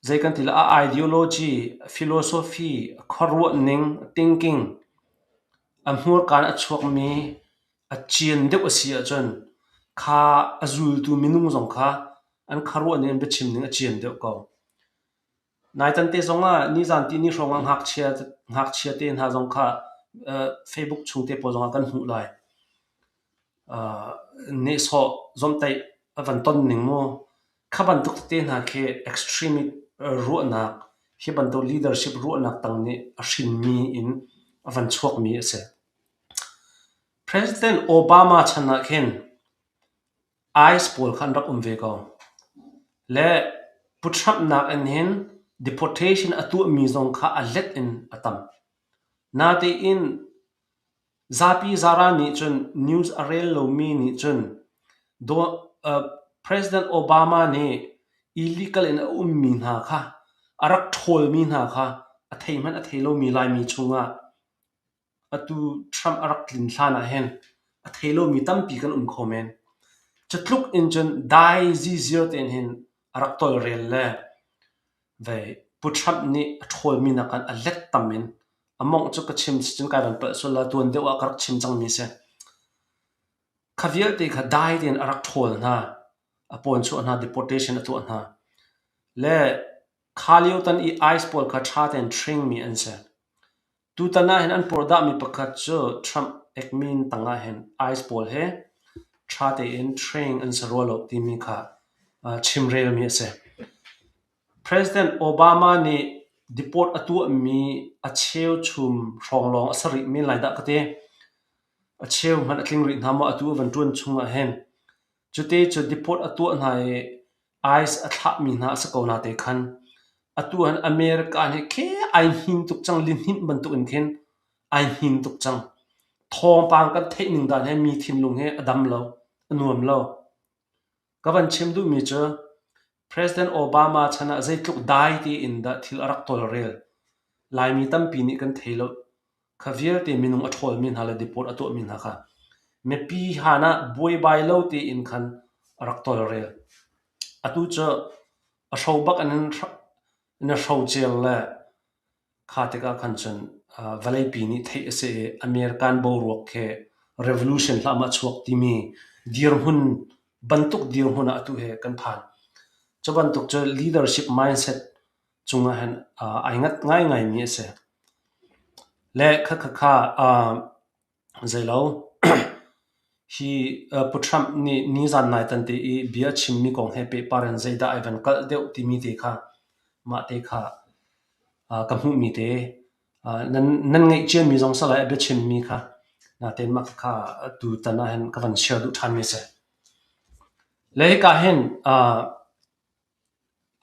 zei kan ti lai a ideology, philosophy, khuaruah ning, thinking, a hmurka in a chuakmi a cian deuh a si ahcun kha a zultu minung zong kha an khuaruah ning an biachim ning a cian deuh ko. Naitan te zongah nizan tihni hrawng ah ngakchia te hna zong kha Facebook chung te pawl zongah kan hmuh lai. Nehsawh zawmhtaih a van ton ning mu. Kha bantuk tete hna khi extreme ruahnak, hi bantuk leadership ruahnak tang nih a hrinmi in a van chuakmi a si. President Obama chan ah khin ICE pawl kha an rak um ve ko. Le Pu Trump nakin hin deportation a tuahmi zong kha a let in a tam. Natein zapi zara nih cun news a rel lomi nih cun President Obama nih illegal in a ummi hna kha a rak ṭhawlmi hna kha a thei hmanh a thei lomi Laimi chungah Atu Trump a rak tlin hlan ah hin a thei lomi tampi kan um kho men. Cu tluk in cun dai ziziar tein hin a rak tawlrel le vei Pu Trump nih a ṭhawlmi nakin a let tam in a mawngh cu ka chim si cun kai van palh sual la tuan deuh ah ka rak chim cangmi si. Kha vialte kha dai tein a rak ṭhawl hna. A pawnchuah hna, deportation a tuah hna. Le kha lio tan i ICE pawl kha ṭha tein train mi an si. Tutan ahhin an purhdahmi pakhat cu Trump ekmin tangah hin ICE pawl hi ṭha tein train an si rua lo timi kha chimrelmi a si. President Obama nih deport a tuahmi a cheuchum hrawng lawng a si rih men lai dah ka ti. A cheu hmanh a tling rih hna maw atu a van ṭuan chung ahhin. Cute cu deport a tuah hna i ICE a thlahmi hna a si ko nate khan atu han America nih khi ai hnin tuk cang lihninh bantuk in khin ai hnin tuk cang. Thawngpang kan theih ning dan he mi thinlung he a dam lo, a nuam lo. Ka van chim duhmi cu President Obama chan ah zeitluk dai tein dah thil a rak tawlrel. Laimi tampi nih kan thei lo. Kha vialte minung a ṭhawlmi hna le deport a tuahmi hna kha mipi han ah buaibai lo tein khan a rak tawlrel. Atu cu a hro bak in in a hrocel le kha tikah khan cun vawleipi nih theih a si i American boruak khi revolution hlah maw a chuak timi dirhmun bantuk dirhmun ah atu hi kan phan. Cu bantuk cu leadership mindset cungah hin ai ngat ngaingaimi a si. Le khakha zeilo hi Pu Trump nih nizan nai tan te i bia a chimmi kong he pehpar in zeidah ai van kalh deuh timi te kha mah te kha ka hmuhmi te nan nan ngeih ciami zong si lai a biachimmi kha natein mah khakha tutan ah hin ka van share duh ṭhanmi a si. Le hika hin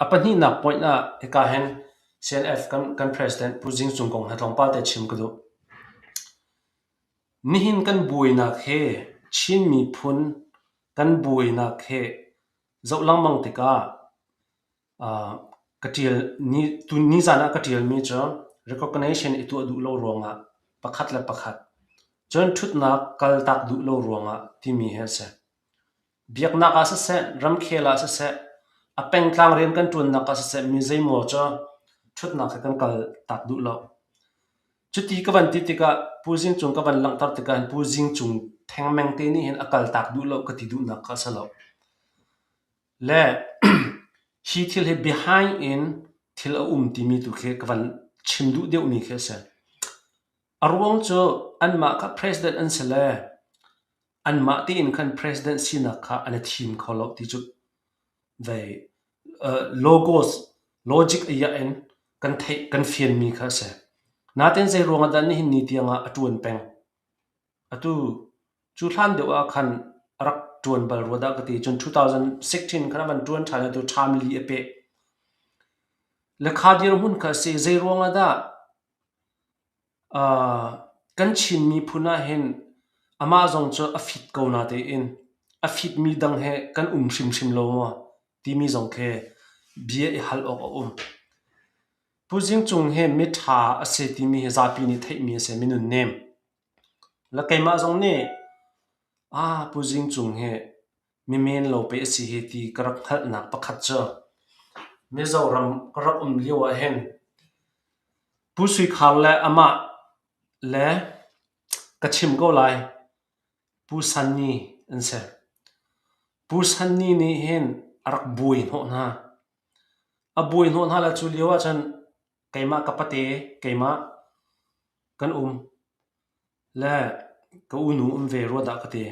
A pahnihnak point ah hika hin CNF kan, kan president Pu Zing Cung kong he tlawmpal te chim ka duh. Nihin kan buainak he Chin miphun kan buainak he zoh lengmang tikah Ka ṭial ni tu nizaan ah ka ṭialmi cu recognition i tuah duh lo ruangah pakhat le pakhat cun ṭhutnak kaltak duh lo ruangah timi hi a si. Biaknak ah siseh, ramkhel ah siseh, a pengtlang rian kan ṭuannak ah siseh mi zeimaw cu ṭhutnak he kan kaltak duh lo. Cuti ka van ti tikah Pu Zing Cung ka van langhter tikah hin Pu Zing Cung thengmeng te nih hin a kaltak duh lo ka ti duhnak kha a si lo. Le hi thil hi behind in thil a um timi tu khi ka van chim duh deuhmi khi a si. A ruang cu anmah kha president an si le anmah tein khan president sinak kha an i thim kho lo ti cu vei logos logic a iah in kan theih kan fianmi kha a si. Natin zei ruang ah dah nihin ni tiang ah a ṭuan peng? Atu cu hlan deuh ah khan a rak ṭuan bal rua dah ka ti. Cun 2016 khan a van ṭuan ṭhan i atu term li a peh. Lekha dirhmun kha a si. Zei ruang ah dah uh, kan Chin miphun ah hin amah zong cu a fit ko natein a fitmi dang he kan um hrimhrim lo maw timi zong khi bia i hal awk a um. Pu Zing Cung hi miṭha a si timi hi zapi nih theihmi a si, minun nem. Le keimah zong nih ah Pu Zing Cung hi mimen lo pei a si hi ti ka rak hngalhnak pakhat cu Mizoram ka rak um lio ah hin Pu Sui Khar le amah le ka chim ko lai Pu Sanni an si. Pu Sanni nih hin a rak buai hnawh hna. A buai hnawh hna le cu lio ahcun keimah ka pate keimah kan um le ka unu um ve rua dah ka ti.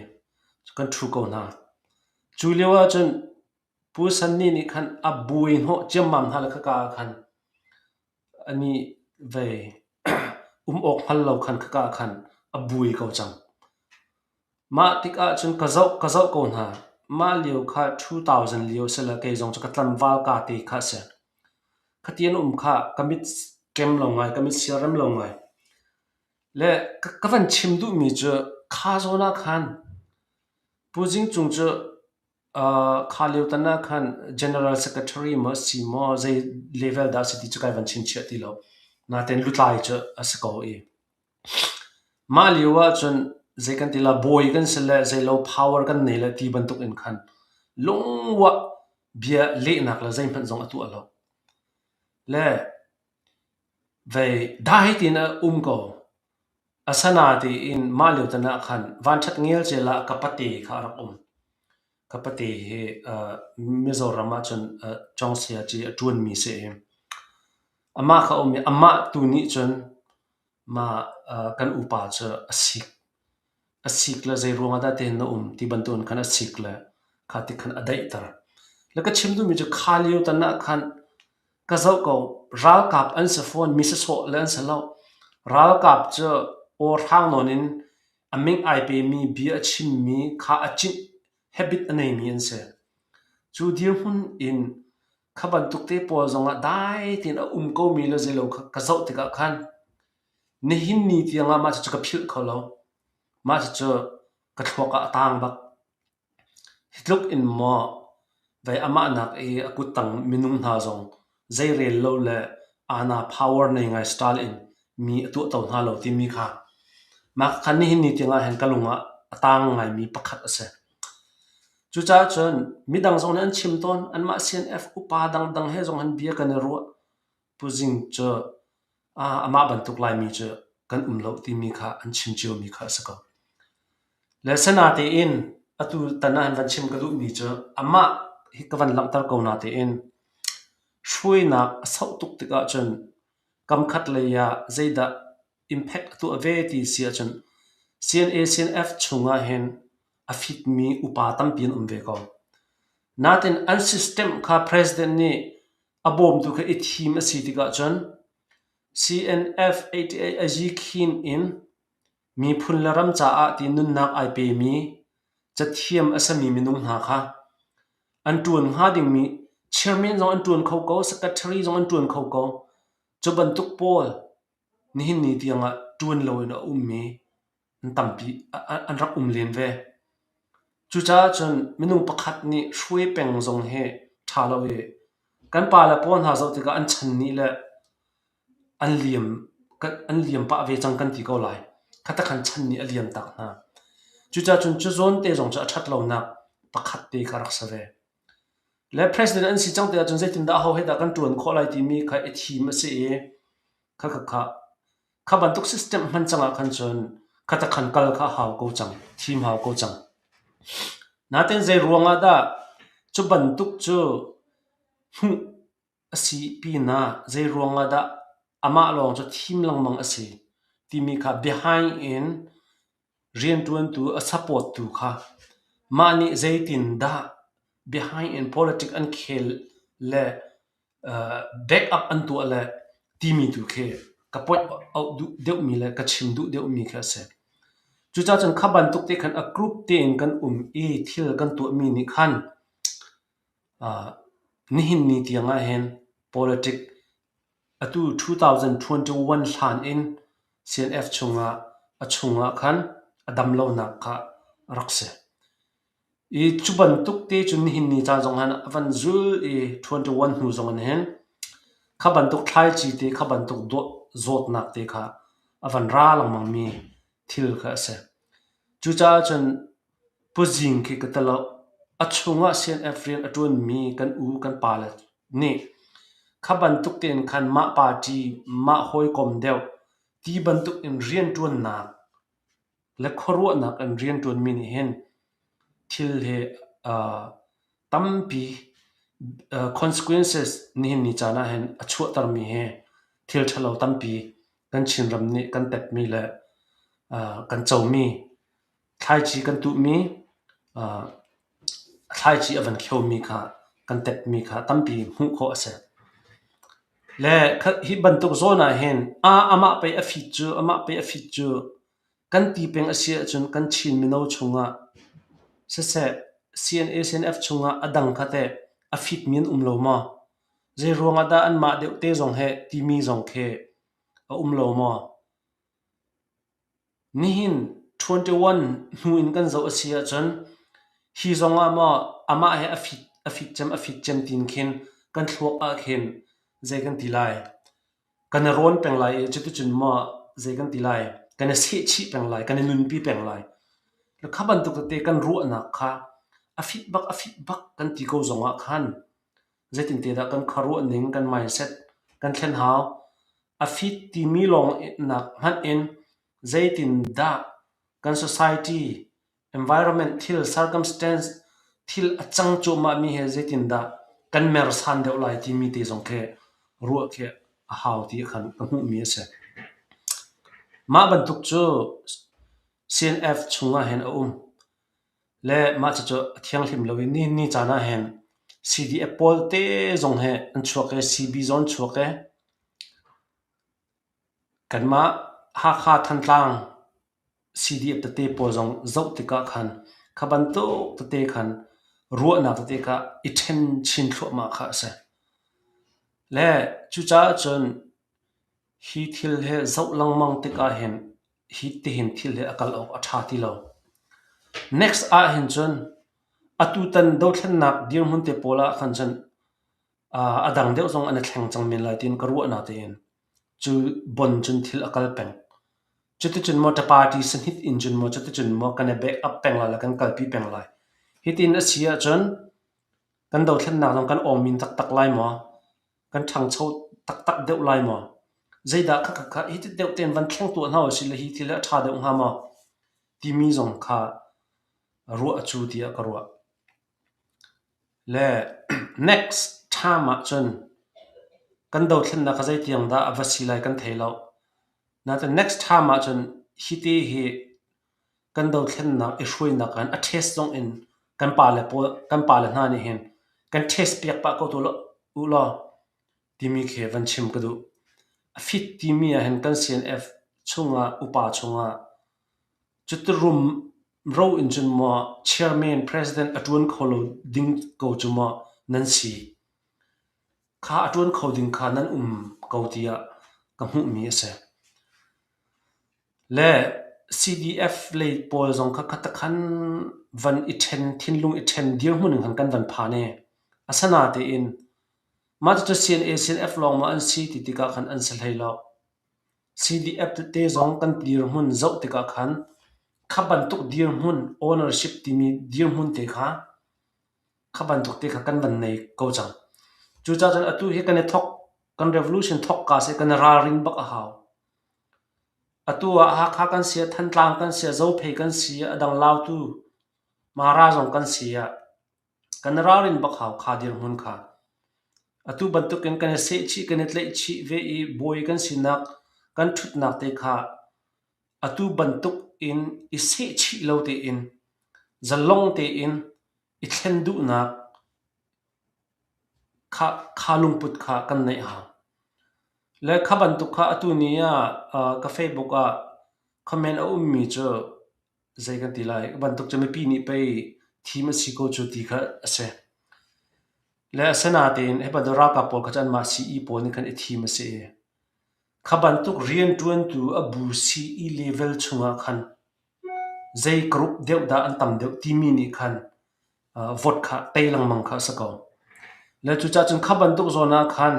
Kan ṭhu ko hna. Cu lio ahcun Pu Sanni nih khan a buai hnawh ciammam hna le khaka ah khan anih vei um awk hngal lo khan khaka ah khan a buai ko cang. Mah tikah cun ka zoh ka zoh ko hna. Mah lio kha 2000 lio si le kei zong cu ka tlangval ka te kha a si. Khati an um kha ka mit kem lo ngai, ka mit siarem lo ngai. Le ka, ka van chim duhmi cu kha zawn ah khan Pu Zing Cung cu uh, kha lio tan ah khan General Secretary maw si maw zei level dah a si ti cu kai van chinchiah ti lo. Natein lutlai cu a si ko i. Mah lio ahcun zei kan ti la bawi kan si le zeilo power kan nei le ti bantuk in khan lungwah bia lehnak le zeihmanh zong a tuah lo. Le vei dai tiin a um ko. Asanatein mah lio tan ah khan vanṭhat ngelcel ah ka pate kha a rak um. Ka pate hi uh, Mizoram ahcun uh, Cawngsiaci a ṭuanmi si i amah kha a um i amah tu nih cun Mah kan upa cu a sik. A sik le zeiruang ah dah tihin na um ti bantukin khan a sik le kha ti khan a daihter. Le ka chim duhmi cu kha lio tan ah khan ka zoh ko ralkap an si fawn mi sasawh le an si lo. Ralkap cu aw hrang nawn in a ming ai pemi bia a chimmi kha a cinh habit a neimi an si. Cu dirhmun in Kha bantuk te pawl zongah dai tein a um komi le zeilo kha ka zoh tikah khan nihin ni tiangah mah cucu ka philh kho lo. Mah cucu ka thluak ah a taang bak. Hi tluk in maw vei amah nak i a kuttang minung hna zong zeirel lo le aana power nei ngai style in mi a tuahto hna lo timi kha mah kha nihin ni tiangah hin ka lung ah a taang ngaimi pakhat a si. Cucaah cun midang zong nih an chim tawn. Anmah CNF upa dangdang he zong hin bia kan i ruah. Pu Zing cu amah bantuk Laimi cu kan um lo timi kha an chim ciomi kha a si ko. Le sinatein atu tan ah hin van chim ka duhmi cu amah hi ka van langhter ko natein hruainak a sauh tuk tikah cun kamkhat lei ah zeidah impact a tuah ve ti si ahcun CNA CNF chungah hin a fitmi upa tampi an um ve ko. Natin an system kha president nih a bawmtu kha i thim a si tikah cun CNF 88 a khin in miphun le ram caah ti nunnak ai pemi cathiam a sami minung hna kha an ṭuan hnga dingmi chairman zong an ṭuan kho ko, secretary zong an ṭuan kho ko. Cu bantuk pawl nihin ni tiangah ṭuan loin a ummi an tampi an rak um len ve. Cucaah cun minung pakhat nih hruai peng zong hi ṭha lo i kan pale pawl hna zoh tikah an chan nih le an liam an liam pah ve cang kan ti ko lai. Kha khan chan nih a liam tak hna. Cucaah cun cu zawn te zong cu a ṭhat lonak pakhat te kha rak si ve. Le president an si cang te ahcun zeitindah aho he dah kan ṭuan khawh lai timi kha i thim a si i kha kha kha kha bantuk system hman cang ah khan cun kha ta khan kal kha hau ko cang, thim hau ko cang. Nain zei ruang ah dah cu bantuk cu hmuh a si pinah zei ruang ah dah amah lawng cu thim lengmang a si timi kha behind in rianṭuantu a support tu kha mah nih zeitindah behind in politic an khel le back up an tuah le timi tu khi ka point out duh deuhmi le ka chim duh deuhmi khi a si. Cucaah cun kha bantuk te khan a group tein kan um i thil kan tuahmi nih khan nihin ni tiang ahhin politic atu 2021 hlan in CNF chungah a chungah khan a dam lonak kha a rak si. I cu bantuk te cun nihin ni caan zong han a van zul i 21 hnu zong in hin kha bantuk thlaici te kha bantuk zawtnak te kha a van ra lengmang mi thil kha a si. Cucaah cun Pu Zing khi ka ti lo. A chungah CNF rian a ṭuanmi kan u kan pale nih kha bantuk tein khan mah party, mah hawikom deuh ti bantuk in rianṭuannak le khuaruahnak in rianṭuanmi nih hin thil hi tampi consequences nihin ni caan ah hin a chuahtermi hi thil ṭhalo tampi kan Chinram nih kan tepmi le kan comi thlaici kan tuhmi thlaici a van kheomi kha kan tepmi kha tampi hmuh khawh a si. Le hi bantuk zawn ah hin amah pei a fit cu amah pei a fit cu kan ti peng a si ahcun kan Chin mino chungah siseh CNA CNF chungah a dang kha teh a fitmi an um lo maw? Zei ruangah dah anmah deuh te zong he timi zong khi a um lo maw? Nihin 21 hnu in kan zoh a si ahcun hi zong ah maw amah he a fit a fit cem a fit cem tiin khin kan thluak ah khin zei kan ti lai? Kan i rawn peng lai i cuticun maw zei kan ti lai? Kan i sehchih peng lai, kan i nunpi peng lai. Kha bantuk tete kan ruahnak kha a fit bak a fit bak kan ti ko zong ah khan zeitinte dah kan khuaruah ning, kan mindset kan thlen hau? A fit timi lawng nak hmanh in zeitindah kan society, environment thil, circumstance thil a cang cuahmahmi he zeitindah kan mersan deuh lai timi te zong khi ruah khi a hau ti khan ka hmuhmi a si. Mah bantuk cu CNF chungah hin a um. Le mah cucu a thianghlim lo i ni ni caan ah hin CDF pawl te zong hi an chuak i CB zong an chuak i kanmah Hakha Thantlang CDF tete pawl zong zoh tikah khan kha bantuk tete khan ruahnak tete kha i ṭhen chin thluahmah kha a si. Le cucaah cun hi thil hi zoh lengmang tikah hin hi tihin thil hi a kal awk a ṭha ti lo. Next ah hin cun atutan dothlennak dirhmun te pawl ah khan cun a dang deuh zong an i thleng cang men lai tiin ka ruah natein cu bon cun thil a kal peng. Cuticun maw party sahnih in cun maw cuticun maw kan i back up peng lai le kan kalpi peng lai. Hitin a si ahcun kan dothlennak zong kan awngmin taktak lai maw? Kan ṭhangcho taktak deuh lai maw? Zeidah kha kha hi ti deuh tein van thleng tuah hna usih law hi thil hi a ṭha deuh hnga maw? Timi zong kha ruah a cu tiah ka ruah. Le next time ahcun kan dothlennak kha zeitiang dah a va si lai kan thei lo. Nain next time ahcun hiti hi kan dothlennak i hruainak ah a test zong in kan pale pawl kan pale hna nih hin kan test piak pah ko u law timi khi van chim ka duh. A fit timi ah hin kan CNF chungah upa chungah cuti rumro in cun maw chairman president a ṭuan kho lo ding ko cu maw nan si. Kha a ṭuan kho ding kha nan um ko tiah. ka hmuhmi a si. Le CDF lei pawl zong kha khatakhan van i ṭhen, thinlung i ṭhen dirhmun in khan kan van phan i asinatein mah cucu CNA, CNF lawng maw an si ti tikah khan an si hlei lo. CDF tete zong kan dirhmun zoh tikah khan kha bantuk dirhmun ownership timi dirhmun te kha kha bantuk te kha kan van nei ko cang. Cucaah cun atu hi kan i thawk, kan revolution thawkka si kan i ralrin bak a hau. Atu ah Hakha kan si ah, Thantlang kan si ah, Zophei kan si ah, a dang Lautu, Mara zong kan si ah kan i ralrin bak hau kha dirhmun kha. Atu bantukin kan i sehchih, kan i tlaihchih ve i bawi kan sinak, kan ṭhutnak te kha atu bantuk in i sehchih lo tein, zalong tein i thlen duhnak kha lungput kha kan neih hau. Le kha bantuk kha atu ni ah ka Facebook ah comment a ummi cu zei kan ti lai, bantuk cu mipi nih pei thim a si ko cu ti kha a si. Le asinain hi bantuk ralkap pawl kha cu anmah CE pawl nih khan i thim a si i kha bantuk rianṭuantu a bu CE level chungah khan zei group deuh dah an tam deuh timi nih khan vote kha tei lengmang kha a si ko. Le cucaah cun kha bantuk zawn ah khan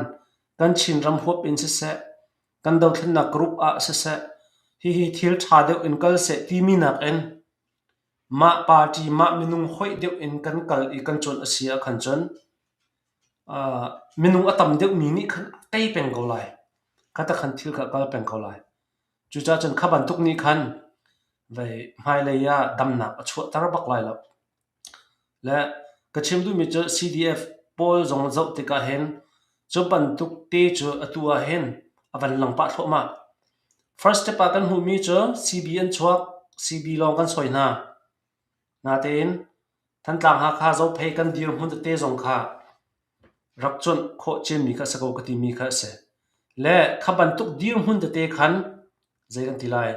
kan Chinram huap in siseh, kan dothlennak group ah siseh, hihi thil ṭha deuh in kal seh timi nakin mah party, mah minung hoih deuh in kan kal i kan cuanh a si ahkhan cun minung a tam deuhmi nih khan a tei peng ko lai. Kha ta khan thil kha a kal peng ko lai. Cucaah cun kha bantuk nih khan vei hmailei ah damnak a chuahter bak lai lo. Le ka chim duhmi cu CDF pawl zong zoh tikah hin cu bantuk te cu atu ah hin a van lang pah thluahmah. First step ah kan hmuhmi cu CB an chuak, CB lawng kan sawi hna. Natein Thantlang Hakha Zophei kan dirhmun tete zong kha rak cuanh khawh ciami kha a si ko ka timi kha a si. Le kha bantuk dirhmun tete khan zei kan ti lai?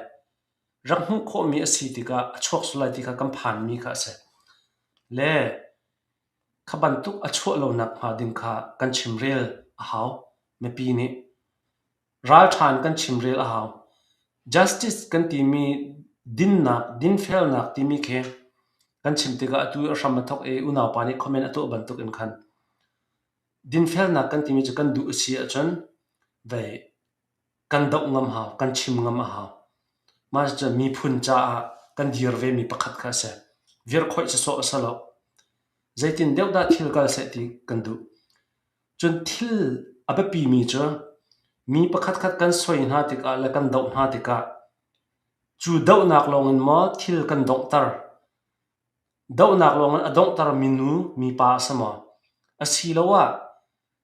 Rak hmuh khawhmi a si tikah a chuak sual lai ti kha kan phanmi kha a si. Le kha bantuk a chuah lonak hnga ding kha kan chimrel a hau. Mipi nih ralṭha in kan chimrel a hau. Justice kan timi dinnak, dinfelnak timi khi kan chim tikah atu a hram a thawk i unaupa nih comment a tuah bantuk in khan dinfelnak kan timi cu kan duh a si ahcun vei kan doh ngam hau, kan chim ngam a hau. Mah cucu miphun caah kan dir vemi pakhat kha a si. Virhkhoih sawsawh a si lo. Zeitin deuh dah thil kal seh ti kan duh. Cun thil a biapimi cu mi pakhatkhat kan soi hna tikah le kan doh hna tikah cu dohnak lawngin maw thil kan donghter? Dohnak lawngin a donghtermi nu, mipa a si maw? Asiloah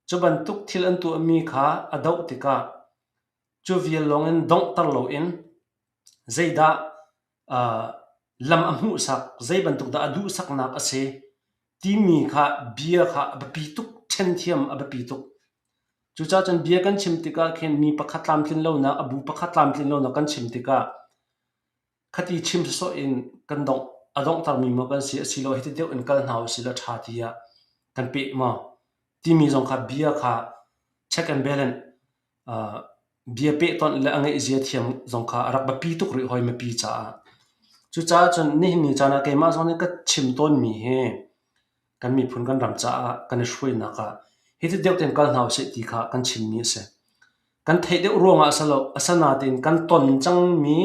cu bantuk thil an tuahmi kha a doh tikah cu vial lawngin donghter loin zeidah lam a hmuhsak, zei bantuk dah a duhsaknak a si timi kha bia kha a biapi tuk, ṭhen thiam a biapi tuk. Cucaah cun bia kan chim tikah khin mi pakhat tlamtlin lonak, a bu pakhat tlamtlin lonak kan chim tikah khati chim sawsawh in kan dongh, a donghtermi maw kan si asiloah hiti deuh in kal hna usih law ṭha tiah kan peh maw timi zong kha bia kha check and balance bia pehtonh le a ngeihzia thiam zong kha a rak biapi tuk rih hoi mipi caah. Cucaah cun nihin ni caan ah keimah zong nih ka chim tawnmi hi kan miphun kan ram caah kan i hruainak ah hiti deuh tein kal hna usih ti kha kan chimmi a si. Kan theih deuh ruangah a si lo, asinain kan ton cangmi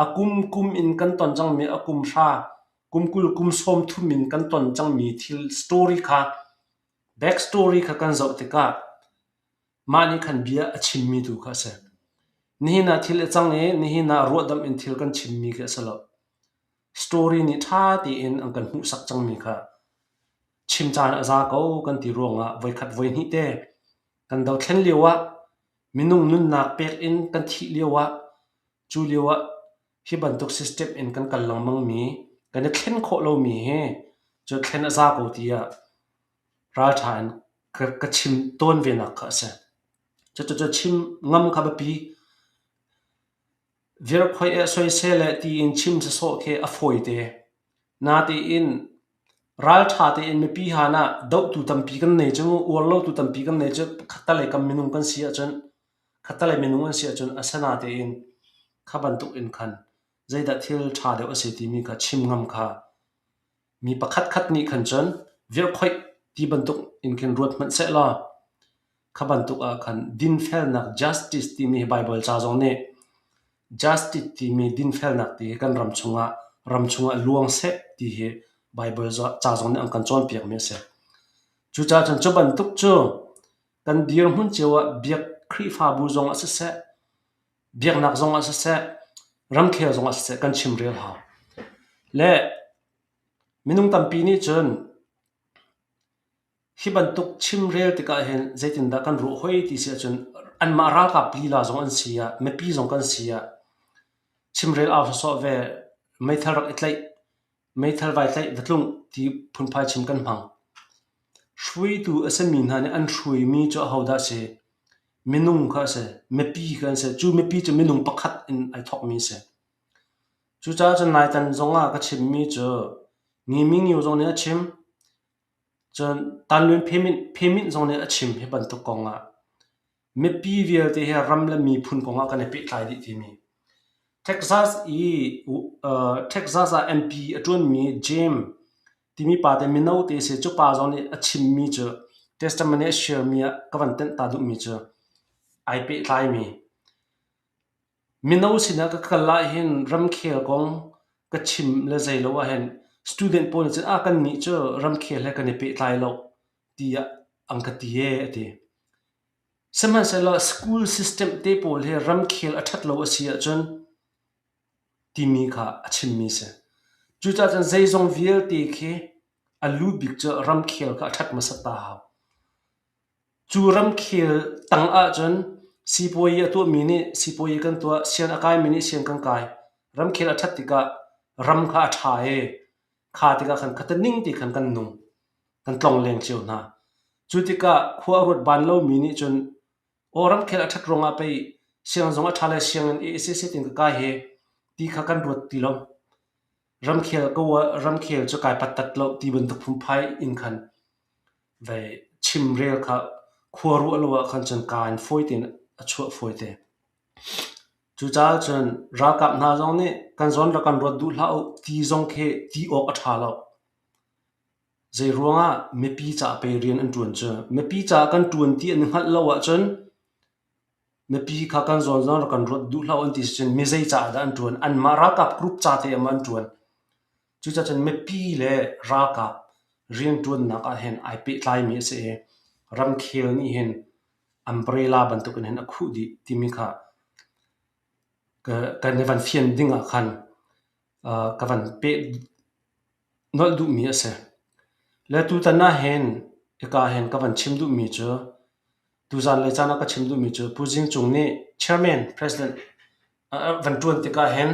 a kum kum in kan ton cangmi a kum hra, kum 20, kum 30 in kan ton cangmi thil story kha back story kha kan zoh tikah Mah nih khan bia a chimmi tu kha a si. Nihin ah thil a cang i nihin ah ruahdamh in thil kan chimmi khi a si lo. Story nih ṭha tein an kan hmuhsak cangmi kha chim caan a za ko kan ti ruangah voikhat voihnih te kan dothlen lio ah minung nunnak pek in kan thih lio ah cu lio ah hi bantuk system in kan kal lengmangmi kan i thlen khawh lomi hi cu thlen a za ko tiah ralṭha in ka chim tawn ve nak kha a si. Cucu chim ngam kha biapi. Virkhoi eh soisel eh tiin chim sawsawh khi a fawi te. Natein ralṭha tein mipi han ah dohtu tampi kan nei cu, uar lotu tampi kan nei cu khattalei kam minung kan si ahcun. Khattelei minung an si ahcun asana tein kha bantuk in khan zeidah thil ṭha deuh a si timi kha chim ngam kha mi pakhatkhat nih khan cun virhkhoih ti bantuk in khin ruat hmanh sehlaw kha bantuk ah khan dinfelnak justice timi hi Baibal ca zong nih justice timi dinfelnak ti hi kan ram chungah ram chungah luang seh ti hi Baibal ca zong nih an kan cawnpiakmi a si. Cucaah cun cu bantuk cu kan dirhmun cio ah biak Khrihfabu zong ah siseh, biaknak zong ah siseh, ramkhel zong ah siseh kan chimrel hau. Le minung tampi nih cun hi bantuk chimrel tikah hin zeitindah kan ruah hoi ti si ahcun anmah ralkap lila zong an si ah, mipi zong kan si ah chimrel au sawsawh ve, meithal rak i tlaih, meithal vai tlaih va tlungh ti phunphai chim kan hmang. Hruaitu a simi hna nih an hruaimi cu ahodah a si? Minung kha a si. Mipi kha an si. Cu mipi cu minung pakhat in ai thawkmi a si. Cucaah cun naitan zongah ka chimmi cu Ngimi Ngio zong nih a chim. Cun Tanlun Phemit zong nih a chim hi bantuk kong ah. Mipi vialte hi ram le miphun kong ah kan i pehtlai dih timi. Texas i Texas ah MP a ṭuanmi James timi pa te mino te si. Cu pa zong nih a chimmi cu testimony a share mi ah ka van tenh ta duhmi cu ai pehtlaimi. Mino sinah ka kal ahhin ramkhel kong ka chim le zei lo ahhin student pawl nih cun ah kannih cu ramkhel he kan i pehtlai lo tiah an ka ti ee a ti. Sihmanhsehlaw school system te pawl hi ramkhel a ṭhat lo a si ahcun timi kha a chimmi a si. Cucaah cun zeizong vialte khi a lu bik cu ramkhel kha a ṭhat hmasat ta hau. Cu ramkhel tang ahcun sipuazi a tuahmi nih sipuazi kan tuah, sian a kaimi nih sian kan kai. Ramkhel a ṭhat tikah ram kha a ṭha i kha tikah khan khata ning ti khan kan nung, kan tlongleng cio hna. Cu tikah khua a ruat ban lomi nih cun aw ramkhel a ṭhat ruangah pei sianginn zong a ṭha le sianginn i siseh tiin ka kai hi ti kha kan ruat ti lo. Ramkhel ko ah ramkhel cu kai pattat lo ti bantuk phungphai in khan vei chimrel kha khua ruah lo ah khan cun kaa in fawi tein a chuah fawi te. Cucaah cun ralkap hna zong nih kan zawn rak kan ruat duh hlah u ti zong khi ti awk a ṭha lo. Zeiruangah mipi caah pei rian an ṭuan cu. Mipi caah kan ṭuan ti an i hngalh lo ahcun mipi kha kan zawn zong rak kan ruat duh hlah u an ti sicun mi zei caah dah an ṭuan? Anmah ralkap group ca te ah maw an ṭuan? Cucaah cun mipi le ralkap rianṭuannak ah hin ai pehtlaimi a si i ramkhel nih hin umbrella bantukin hin a khuh dih timi kha kan i van fian ding ah khan ka van peh nolh duhmi a si. Le tutan ah hin hika hin ka van chim duhmi cu tuzan le caan ah ka chim duhmi cu Pu Zing Cung nih chairman president a van ṭuan tikah hin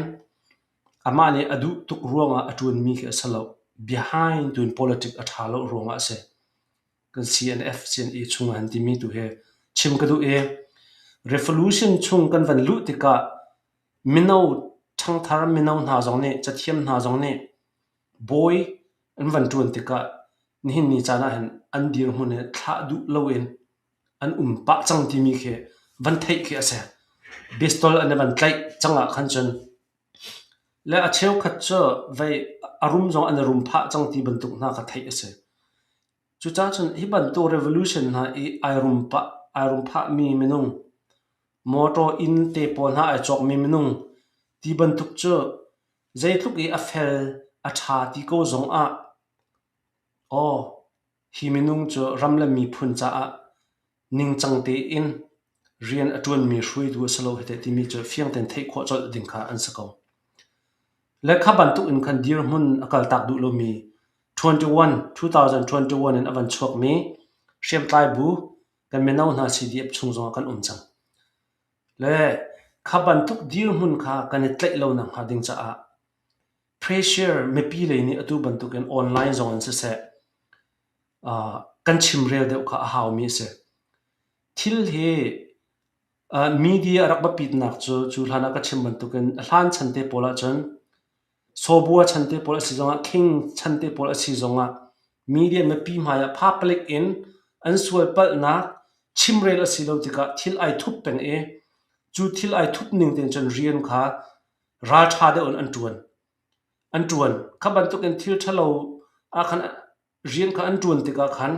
amah nih a duh tuk ruangah a ṭuanmi khi a si lo. Behind tuin politic a ṭha lo ruangah a si. Kan CNF, CNA chung ah han timi tu hi chim ka duh i revolution chung kan van luh tikah mino ṭhangthar mino hna zong nih cathiam hna zong nih bawi an van ṭuan tikah nihin ni caan ah hin an dirhmun hi thlah duh loin an um pah cang timi khi van theih khi a si. Pistol an i van tlaih cang ah khan cun le a cheukhat cu vei a rum zong an i rum phah cang ti bantuk hna kha theih a si. Cucaah cun hi bantuk revolution hna i ai rum pah ai rum phahmi minung, mawṭaw inn te pawl hna ai cawkmi minung ti bantuk cu zeitluk i a fel a ṭha ti ko zong ah aw hi minung cu ram le miphun caah ningcang tein rian a ṭuanmi hruaitu a si lo hi teh timi cu fiang tein theih khawh colh ding kha an si ko. Le kha bantuk in khan dirhmun a kaltak duh lomi 21, 2021 in a van chuakmi hriamtlai bu kan mino hna CDF chung zongah kan um cang. Le kha bantuk dirhmun kha kan i tlaih lo nakhnga ding caah pressure mipi lei nih atu bantukin online zong in siseh kan chimrel deuh kha a haumi a si. Thil hi media a rak biapitnak cu cu hlan ah ka chim bantukin a hlan chan te pawl ahcun sawbua chan te pawl a si zongah king chan te pawl a si zongah media mipi hmai ah public in an sual palhnak chimrel a si lo tikah thil ai thup peng i. Cu thil ai thup ning tein cun rian kha ralṭha deuh in an ṭuan. An ṭuan. Kha bantukin thil ṭhalo ah khan rian kha an ṭuan tikah khan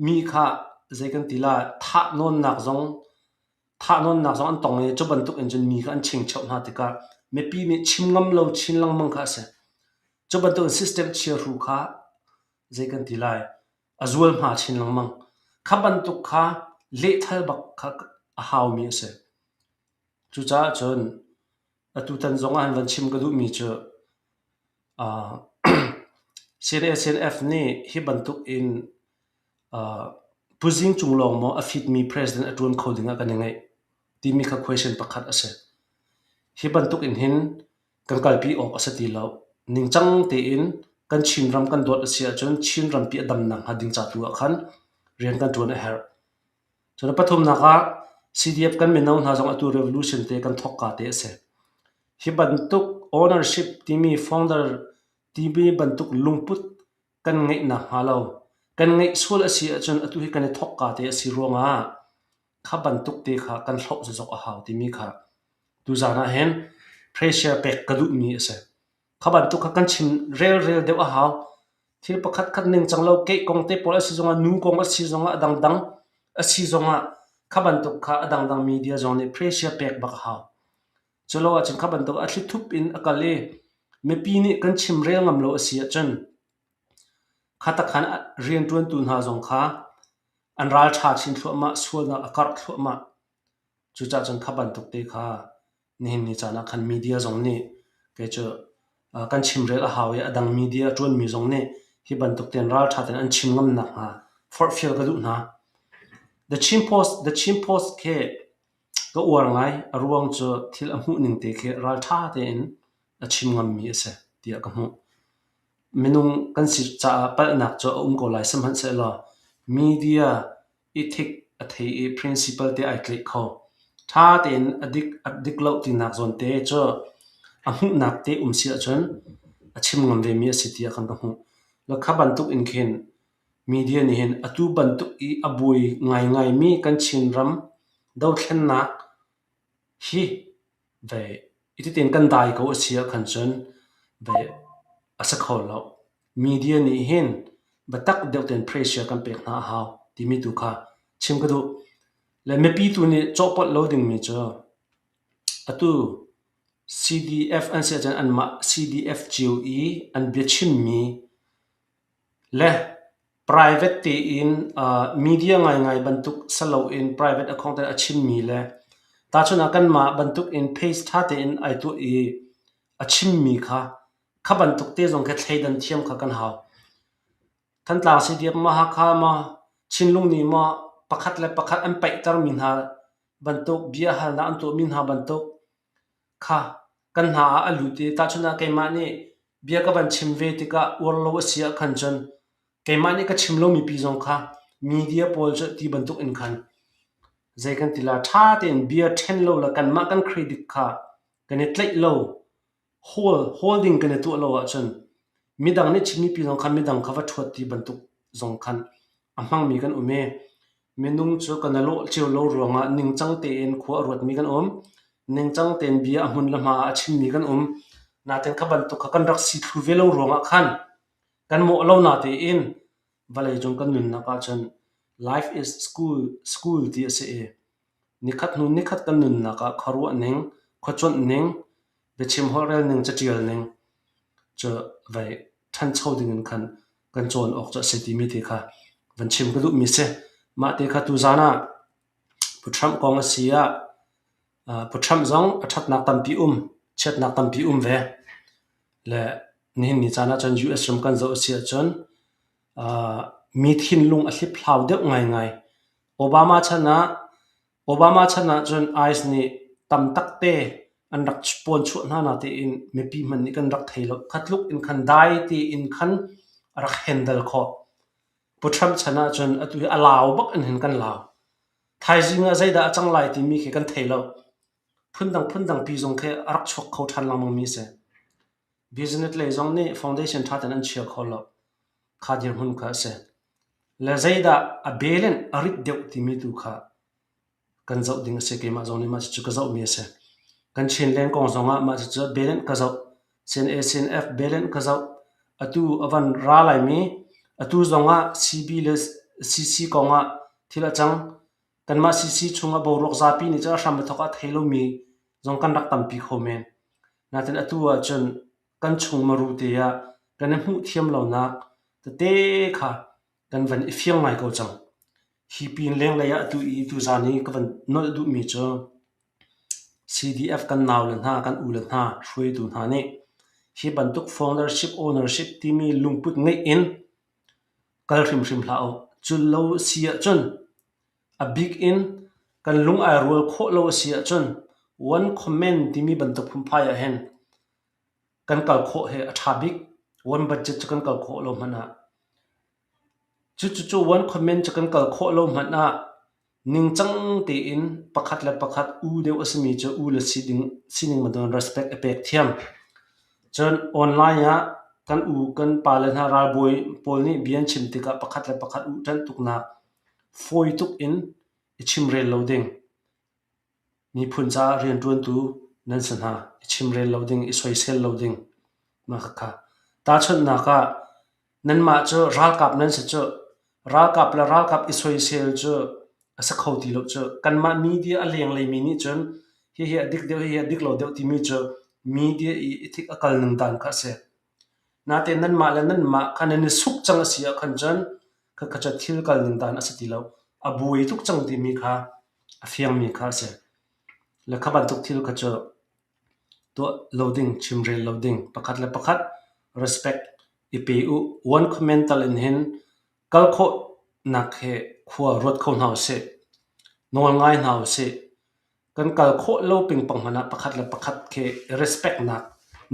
mi kha zei kan ti lai thahnawnnak zong thahnawnnak zong an tong i cu bantuk in cun mi kha an chingcheuh hna tikah mipi nih chim ngam lo chin lengmang kha a si. Cu bantuk in system chiahru kha zei kan ti lai a zualhma chin lengmang. Kha bantuk kha lehthal bak kha a haumi a si. Cucaah cun atutan zong ah van chim ka duhmi cu CNA-CNF nih hi bantuk in Pu Zing Cung lawng maw a fitmi president a ṭuan kho ding ah kan i ngaih timi kha question pakhat a si. Hi bantuk in hin kan kalpi awk a si ti lo. Ningcang tein kan Chinram kan dawt a si ahcun Chin rampi a damnak hnga ding ca tu ah khan rian kan ṭuan a herh. Cun a pathumnak ah CDF kan mino hna zong atu revolution te kan thawkka te a si. Hi bantuk ownership timi founder timi bantuk lungput kan ngeih nakhnga lo kan ngeih sual a si ahcun atu hi kan i thawkka te a si ruangah kha bantuk te kha kan hloh zokzok a hau timi kha tuzaan ah hin pressure pek ka duhmi a si. Kha bantuk kha kan chim relrel deuh a hau. Thil pakhat khat ningcang lo keih kong te pawl a si zongah nu kong a si zongah a dangdang a si zongah kha bantuk kha a dangdang media zong nih pressure pek bak a hau. Culo ahcun kha bantuk a thlithup in a kal i mipi nih kan chimrel ngam lo a si ahcun kha takhan rianṭuantu hna zong kha an ralṭha chin thluahmah, sualnak a karh thluahmah. Cucaah cun kha bantuk te kha nihin ni caan ah khan media zong nih kei cu kan chimrel a hau i a dang media a ṭuanmi zong nih hi bantuk tein ralṭha tein an chim ngam nakhnga forhfial ka duh hna. The Chin Post, The Chin Post khi ka uar ngai. A ruang cu thil a hmuh ning te khi ralṭha tein a chim ngammi a si tiah ka hmuh. Minung kan si caah palhnak cu a um ko lai sihmanhsehlaw media ethic a thei i principle te ai tlaih kho. Ṭha tein a dik a dik lo tinak zawn te cu a hmuhnak te um si ahcun a chim ngam vemi a si tiah khan ka hmuh. Le kha bantuk in khin media nih hin atu bantuk i a buai ngaingaimi kan Chinram dothlennak hi vei ititin kan dai ko a si ahkhan cun vei a si kho lo. Media nih hin biatak deuh tein pressure kan pek hna a hau timi tu kha chim ka duh. Le mipi tu nih cawhpolh lo dingmi cu atu CDF an si ahcun anmah CDF cio i an biachimmi le private tein media ngaingai bantuk si loin private account in a chimmi le tahchun ah kanmah bantuk in page ṭha tein ai tuah i a chimmi kha kha bantuk te zong khi thleidan thiam kha kan hau. Thantlang CDF maw Hakha maw Chinlung nih maw pakhat le pakhat an paihtermi hna bantuk bia halnak an tuahmi hna bantuk kha kan hna ah a lut i tahchunh ah keimah nih bia ka van chim ve tikah uar lo a si ah khan cun keimah nih ka chim lomi pi zong kha media pawl cu ti bantuk in khan zei kan ti la ṭha tein bia ṭhen lo le kanmah kan credit kha kan i tlaih lo hawl holding kan i tuah lo ahcun midang nih chimmi pi zong khan midang kha va ṭhuat ti bantuk zong khan a hmangmi kan um i minung cu kan i lawh cio lo ruangah ningcang tein khua a ruatmi kan um. Ningcang tein bia a hmun le hma ah a chimmi kan um. Nain kha bantuk kha kan rak si thlu ve lo ruangah khan kan mawh lo natein vawlei cung kan nunnak ahcun life is school school ti a si i nikhat hnu nikhat kan nunnak ah khuaruah ning, khuacuanh ning, biachim holhrel ning, caṭial ning cu vei ṭhancho ding in khan kan cawn awk cu a si timi te kha van chim ka duhmi si. Mah te kha tuzaan ah Pu Trump kong a si ah Pu Trump zong a ṭhatnak tampi um, chiatnak tampi um ve. Le nihin ni caan ahcun US ram kan zoh a si ahcun mi thinlung a hliphlau deuh ngaingai. Obama chan ah Obama chan ahcun ICE nih tam takte an rak pawnchuah hna natein mipi hmanh nih kan rak thei lo. Kha tluk in khan dai tein khan a rak handle khawh. Pu Trump chan ahcun atu hi a lau bak in hin kan lau. Thaizing ah zeidah a cang lai timi khi kan thei lo. Phundang phundang pi zong khi a rak chuak kho ṭhan lengmangmi a si. Business lei zong nih foundation ṭha tein an chia kho lo. Kha dirhmun kha a si. Le zeidah a bel in a rit deuh timi tu kha. kan zoh ding a si. Keimah zong nih mah cucu ka zohmi a si. Kan Chinland kong zongah mah cucu balance ka zoh. CNA CNF balance ka zoh. Atu a van ra laimi atu zongah CB le CC kongah thil a cang. Kanmah CC chungah boruak zapi nih cun a hram a thawk ah a thei lomi zong kan rak tampi kho men. Nain atu ahcun kan chung maru te ah kan i hmuh thiam lonak tete kha kan van i fiang ngai ko cang. Hi pin lenglei ah atu i tuzaan i ka van nolh duhmi cu CDF kan naule hna, kan ule hna, hruaitu hna nih hi bantuk foundership ownership timi lungput ngeih in kal hrimhrim hlah u. Cul lo si ahcun a bik in kan lung ai rual khawh lo a si ahcun one comment timi bantuk phunphai ah hin kan kal khawh hi a ṭha bik. One budget cu kan kal khawh lo hmanh ah. Cucu one comment cu kan kal khawh lo hmanh ah ningcang tein pakhat le pakhat u deuh a simi cu u le sining bantukin respect a pek thiam. Cun online ah kan u kan pale hna ralbawi pawl nih bia an chim tikah pakhat le pakhat uhṭanh tuknak fawi tuk in i chimrel lo ding. Miphun caah rianṭuantu nan si hna. I chimrel lo ding, i soisel lo ding. Mah khakha. Tahchunhnak ah nanmah cu ralkap nan si cu. Ralkap le ralkap i soisel cu a si kho ti lo cu. Kanmah media a lenglei mi nih cun hihi a dik deuh, hihi a dik lo deuh timi cu media i i thik a kal ning dan kha a si. Natein nanmah le nanmah kha nan i suk cang a si ahkhan cun khakha cu thil kal ning dan a si ti lo. A buai tuk cang timi kha a fiangmi kha a si. Le kha bantuk thil kha cu tuah lo ding, chimrel lo ding, pakhat le pakhat respect i pe u. One comment tal in hin kal khawhnak he khua ruat kho hna usih. Nawl ngai hna usih. Kan kal khawh lo pingpang hmanh ah pakhat le pakhat khi respect nak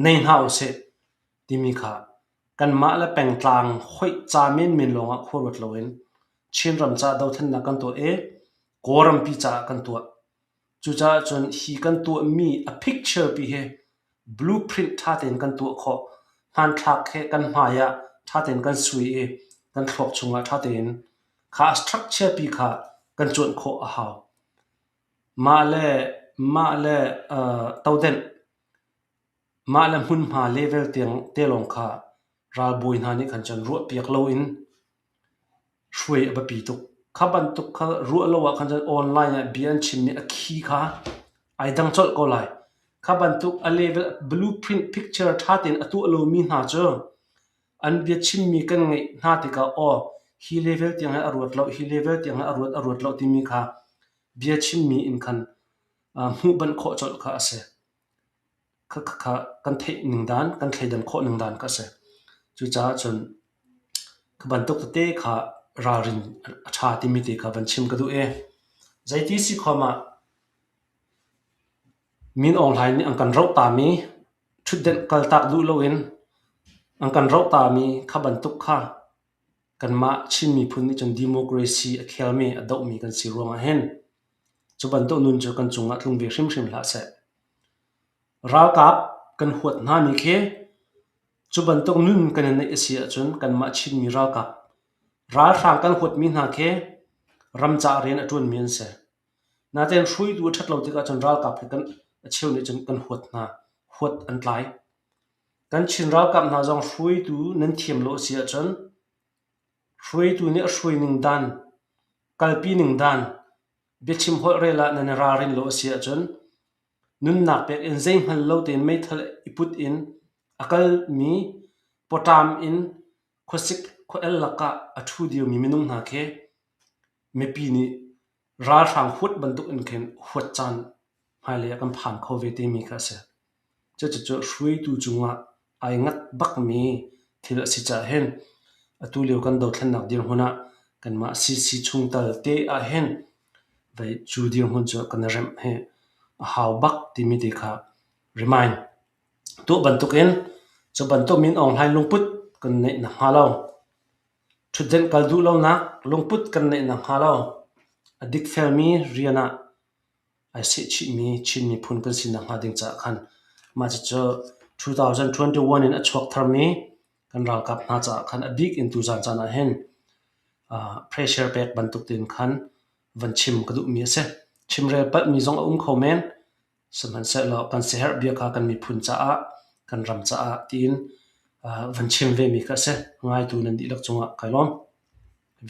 nei hna usih timi kha kanmah le pengtlang hoih ca menmen lawngah khua ruat loin Chinram caah dothlennak kan tuah i Kawlrampi caah kan tuah. Cucaah cun hi kan tuahmi a picture pi hi blueprint ṭha tein kan tuah khawh. Hmanthlak he kan hmai ah ṭha tein kan sui i kan thluak chungah ṭha tein kha structure pi kha kan cuanh khawh a hau. Mah le mah le todenh, mah le hmunhma level tiang te lawng kha ralbawi hna nih khan cun ruahpiak loin hruai a biapi tuk. Kha bantuk kha ruah lo ah khan cun online ah bia an chimmi a khi kha ai dang colh ko lai. Kha bantuk a level blueprint picture ṭha tein a tuah lomi hna cu an biachimmi kan ngeih hna tikah aw hi level tiang hi a ruat lo, hi level tiang hi a ruat a ruat lo timi kha bia chimmi in khan hmuh banh khawh colh kha a si. Khakha kan theih ning dan, kan thleidan khawh ning dan kha a si. Cucaah cun kha bantuk tete kha ralrin a ṭha timi te kha van chim ka duh i zeiti si khom ah Min Aung Hlaing nih an kan roh tami ṭhutdenh kaltak duh loin an kan roh tami kha bantuk kha kanmah Chin miphun nih cun democracy a khelmi a dohmi kan si ruangah hin cu bantuk nun cu kan cungah tlung ve hrimhrim hlah seh. Ralkap kan huat hnami khi cu bantuk nun kan i neih a si ahcun kanmah Chinmi ralkap ralhrang kan huatmi hna khi ram caah rian a ṭuanmi an si. Natein hruaitu a ṭhat lo tikah cun ralkap hi kan a cheu nih cun kan huat hna. Huat an tlai. Kan Chin ralkap hna zong hruaitu nan thiam lo a si ahcun hruaitu nih a hruai ning dan, kalpi ning dan, biachim holh rel ah nan i ralrin lo a si ahcun nunnak pek in zeihngal lo tein meithal i put in a kalmi pawṭam in khuasik khuael lakah a ṭhu dirmi minung hna khi mipi nih ralhrang huat bantuk in khin huat caan hmailei ah kan phan kho ve timi kha a si. Cucu hruaitu cungah ai ngat bakmi thil a si caah hin atu lio kan dothlennak dirhmun ah kanmah CC chungtel te ah hin vei cu dirhmun cu kan i remh hi a hau bak timi te kha remind tuah bantukin cu bantuk Min Aung Hlaing lungput kan neih nakhnga lo Ṭhutdenh kal duh lonak lungput kan neih nakhnga lo a dikfelmi rian ah ai sehchihmi Chin miphun kan si nakhnga ding caah khan mah cucu 2021 in a chuak tharmi kan ralkap hna caah khan a bik in tuzaan caan ah hin pressure pek bantuk tein khan van chim ka duhmi a si. Chimrel palhmi zong a um kho men. Sihmanhsehlaw kan siaherh bia kha kan miphun caah, kan ram caah tiin van chim vemi kha a si. Ngaitu nan dihlak cungah kai lawm.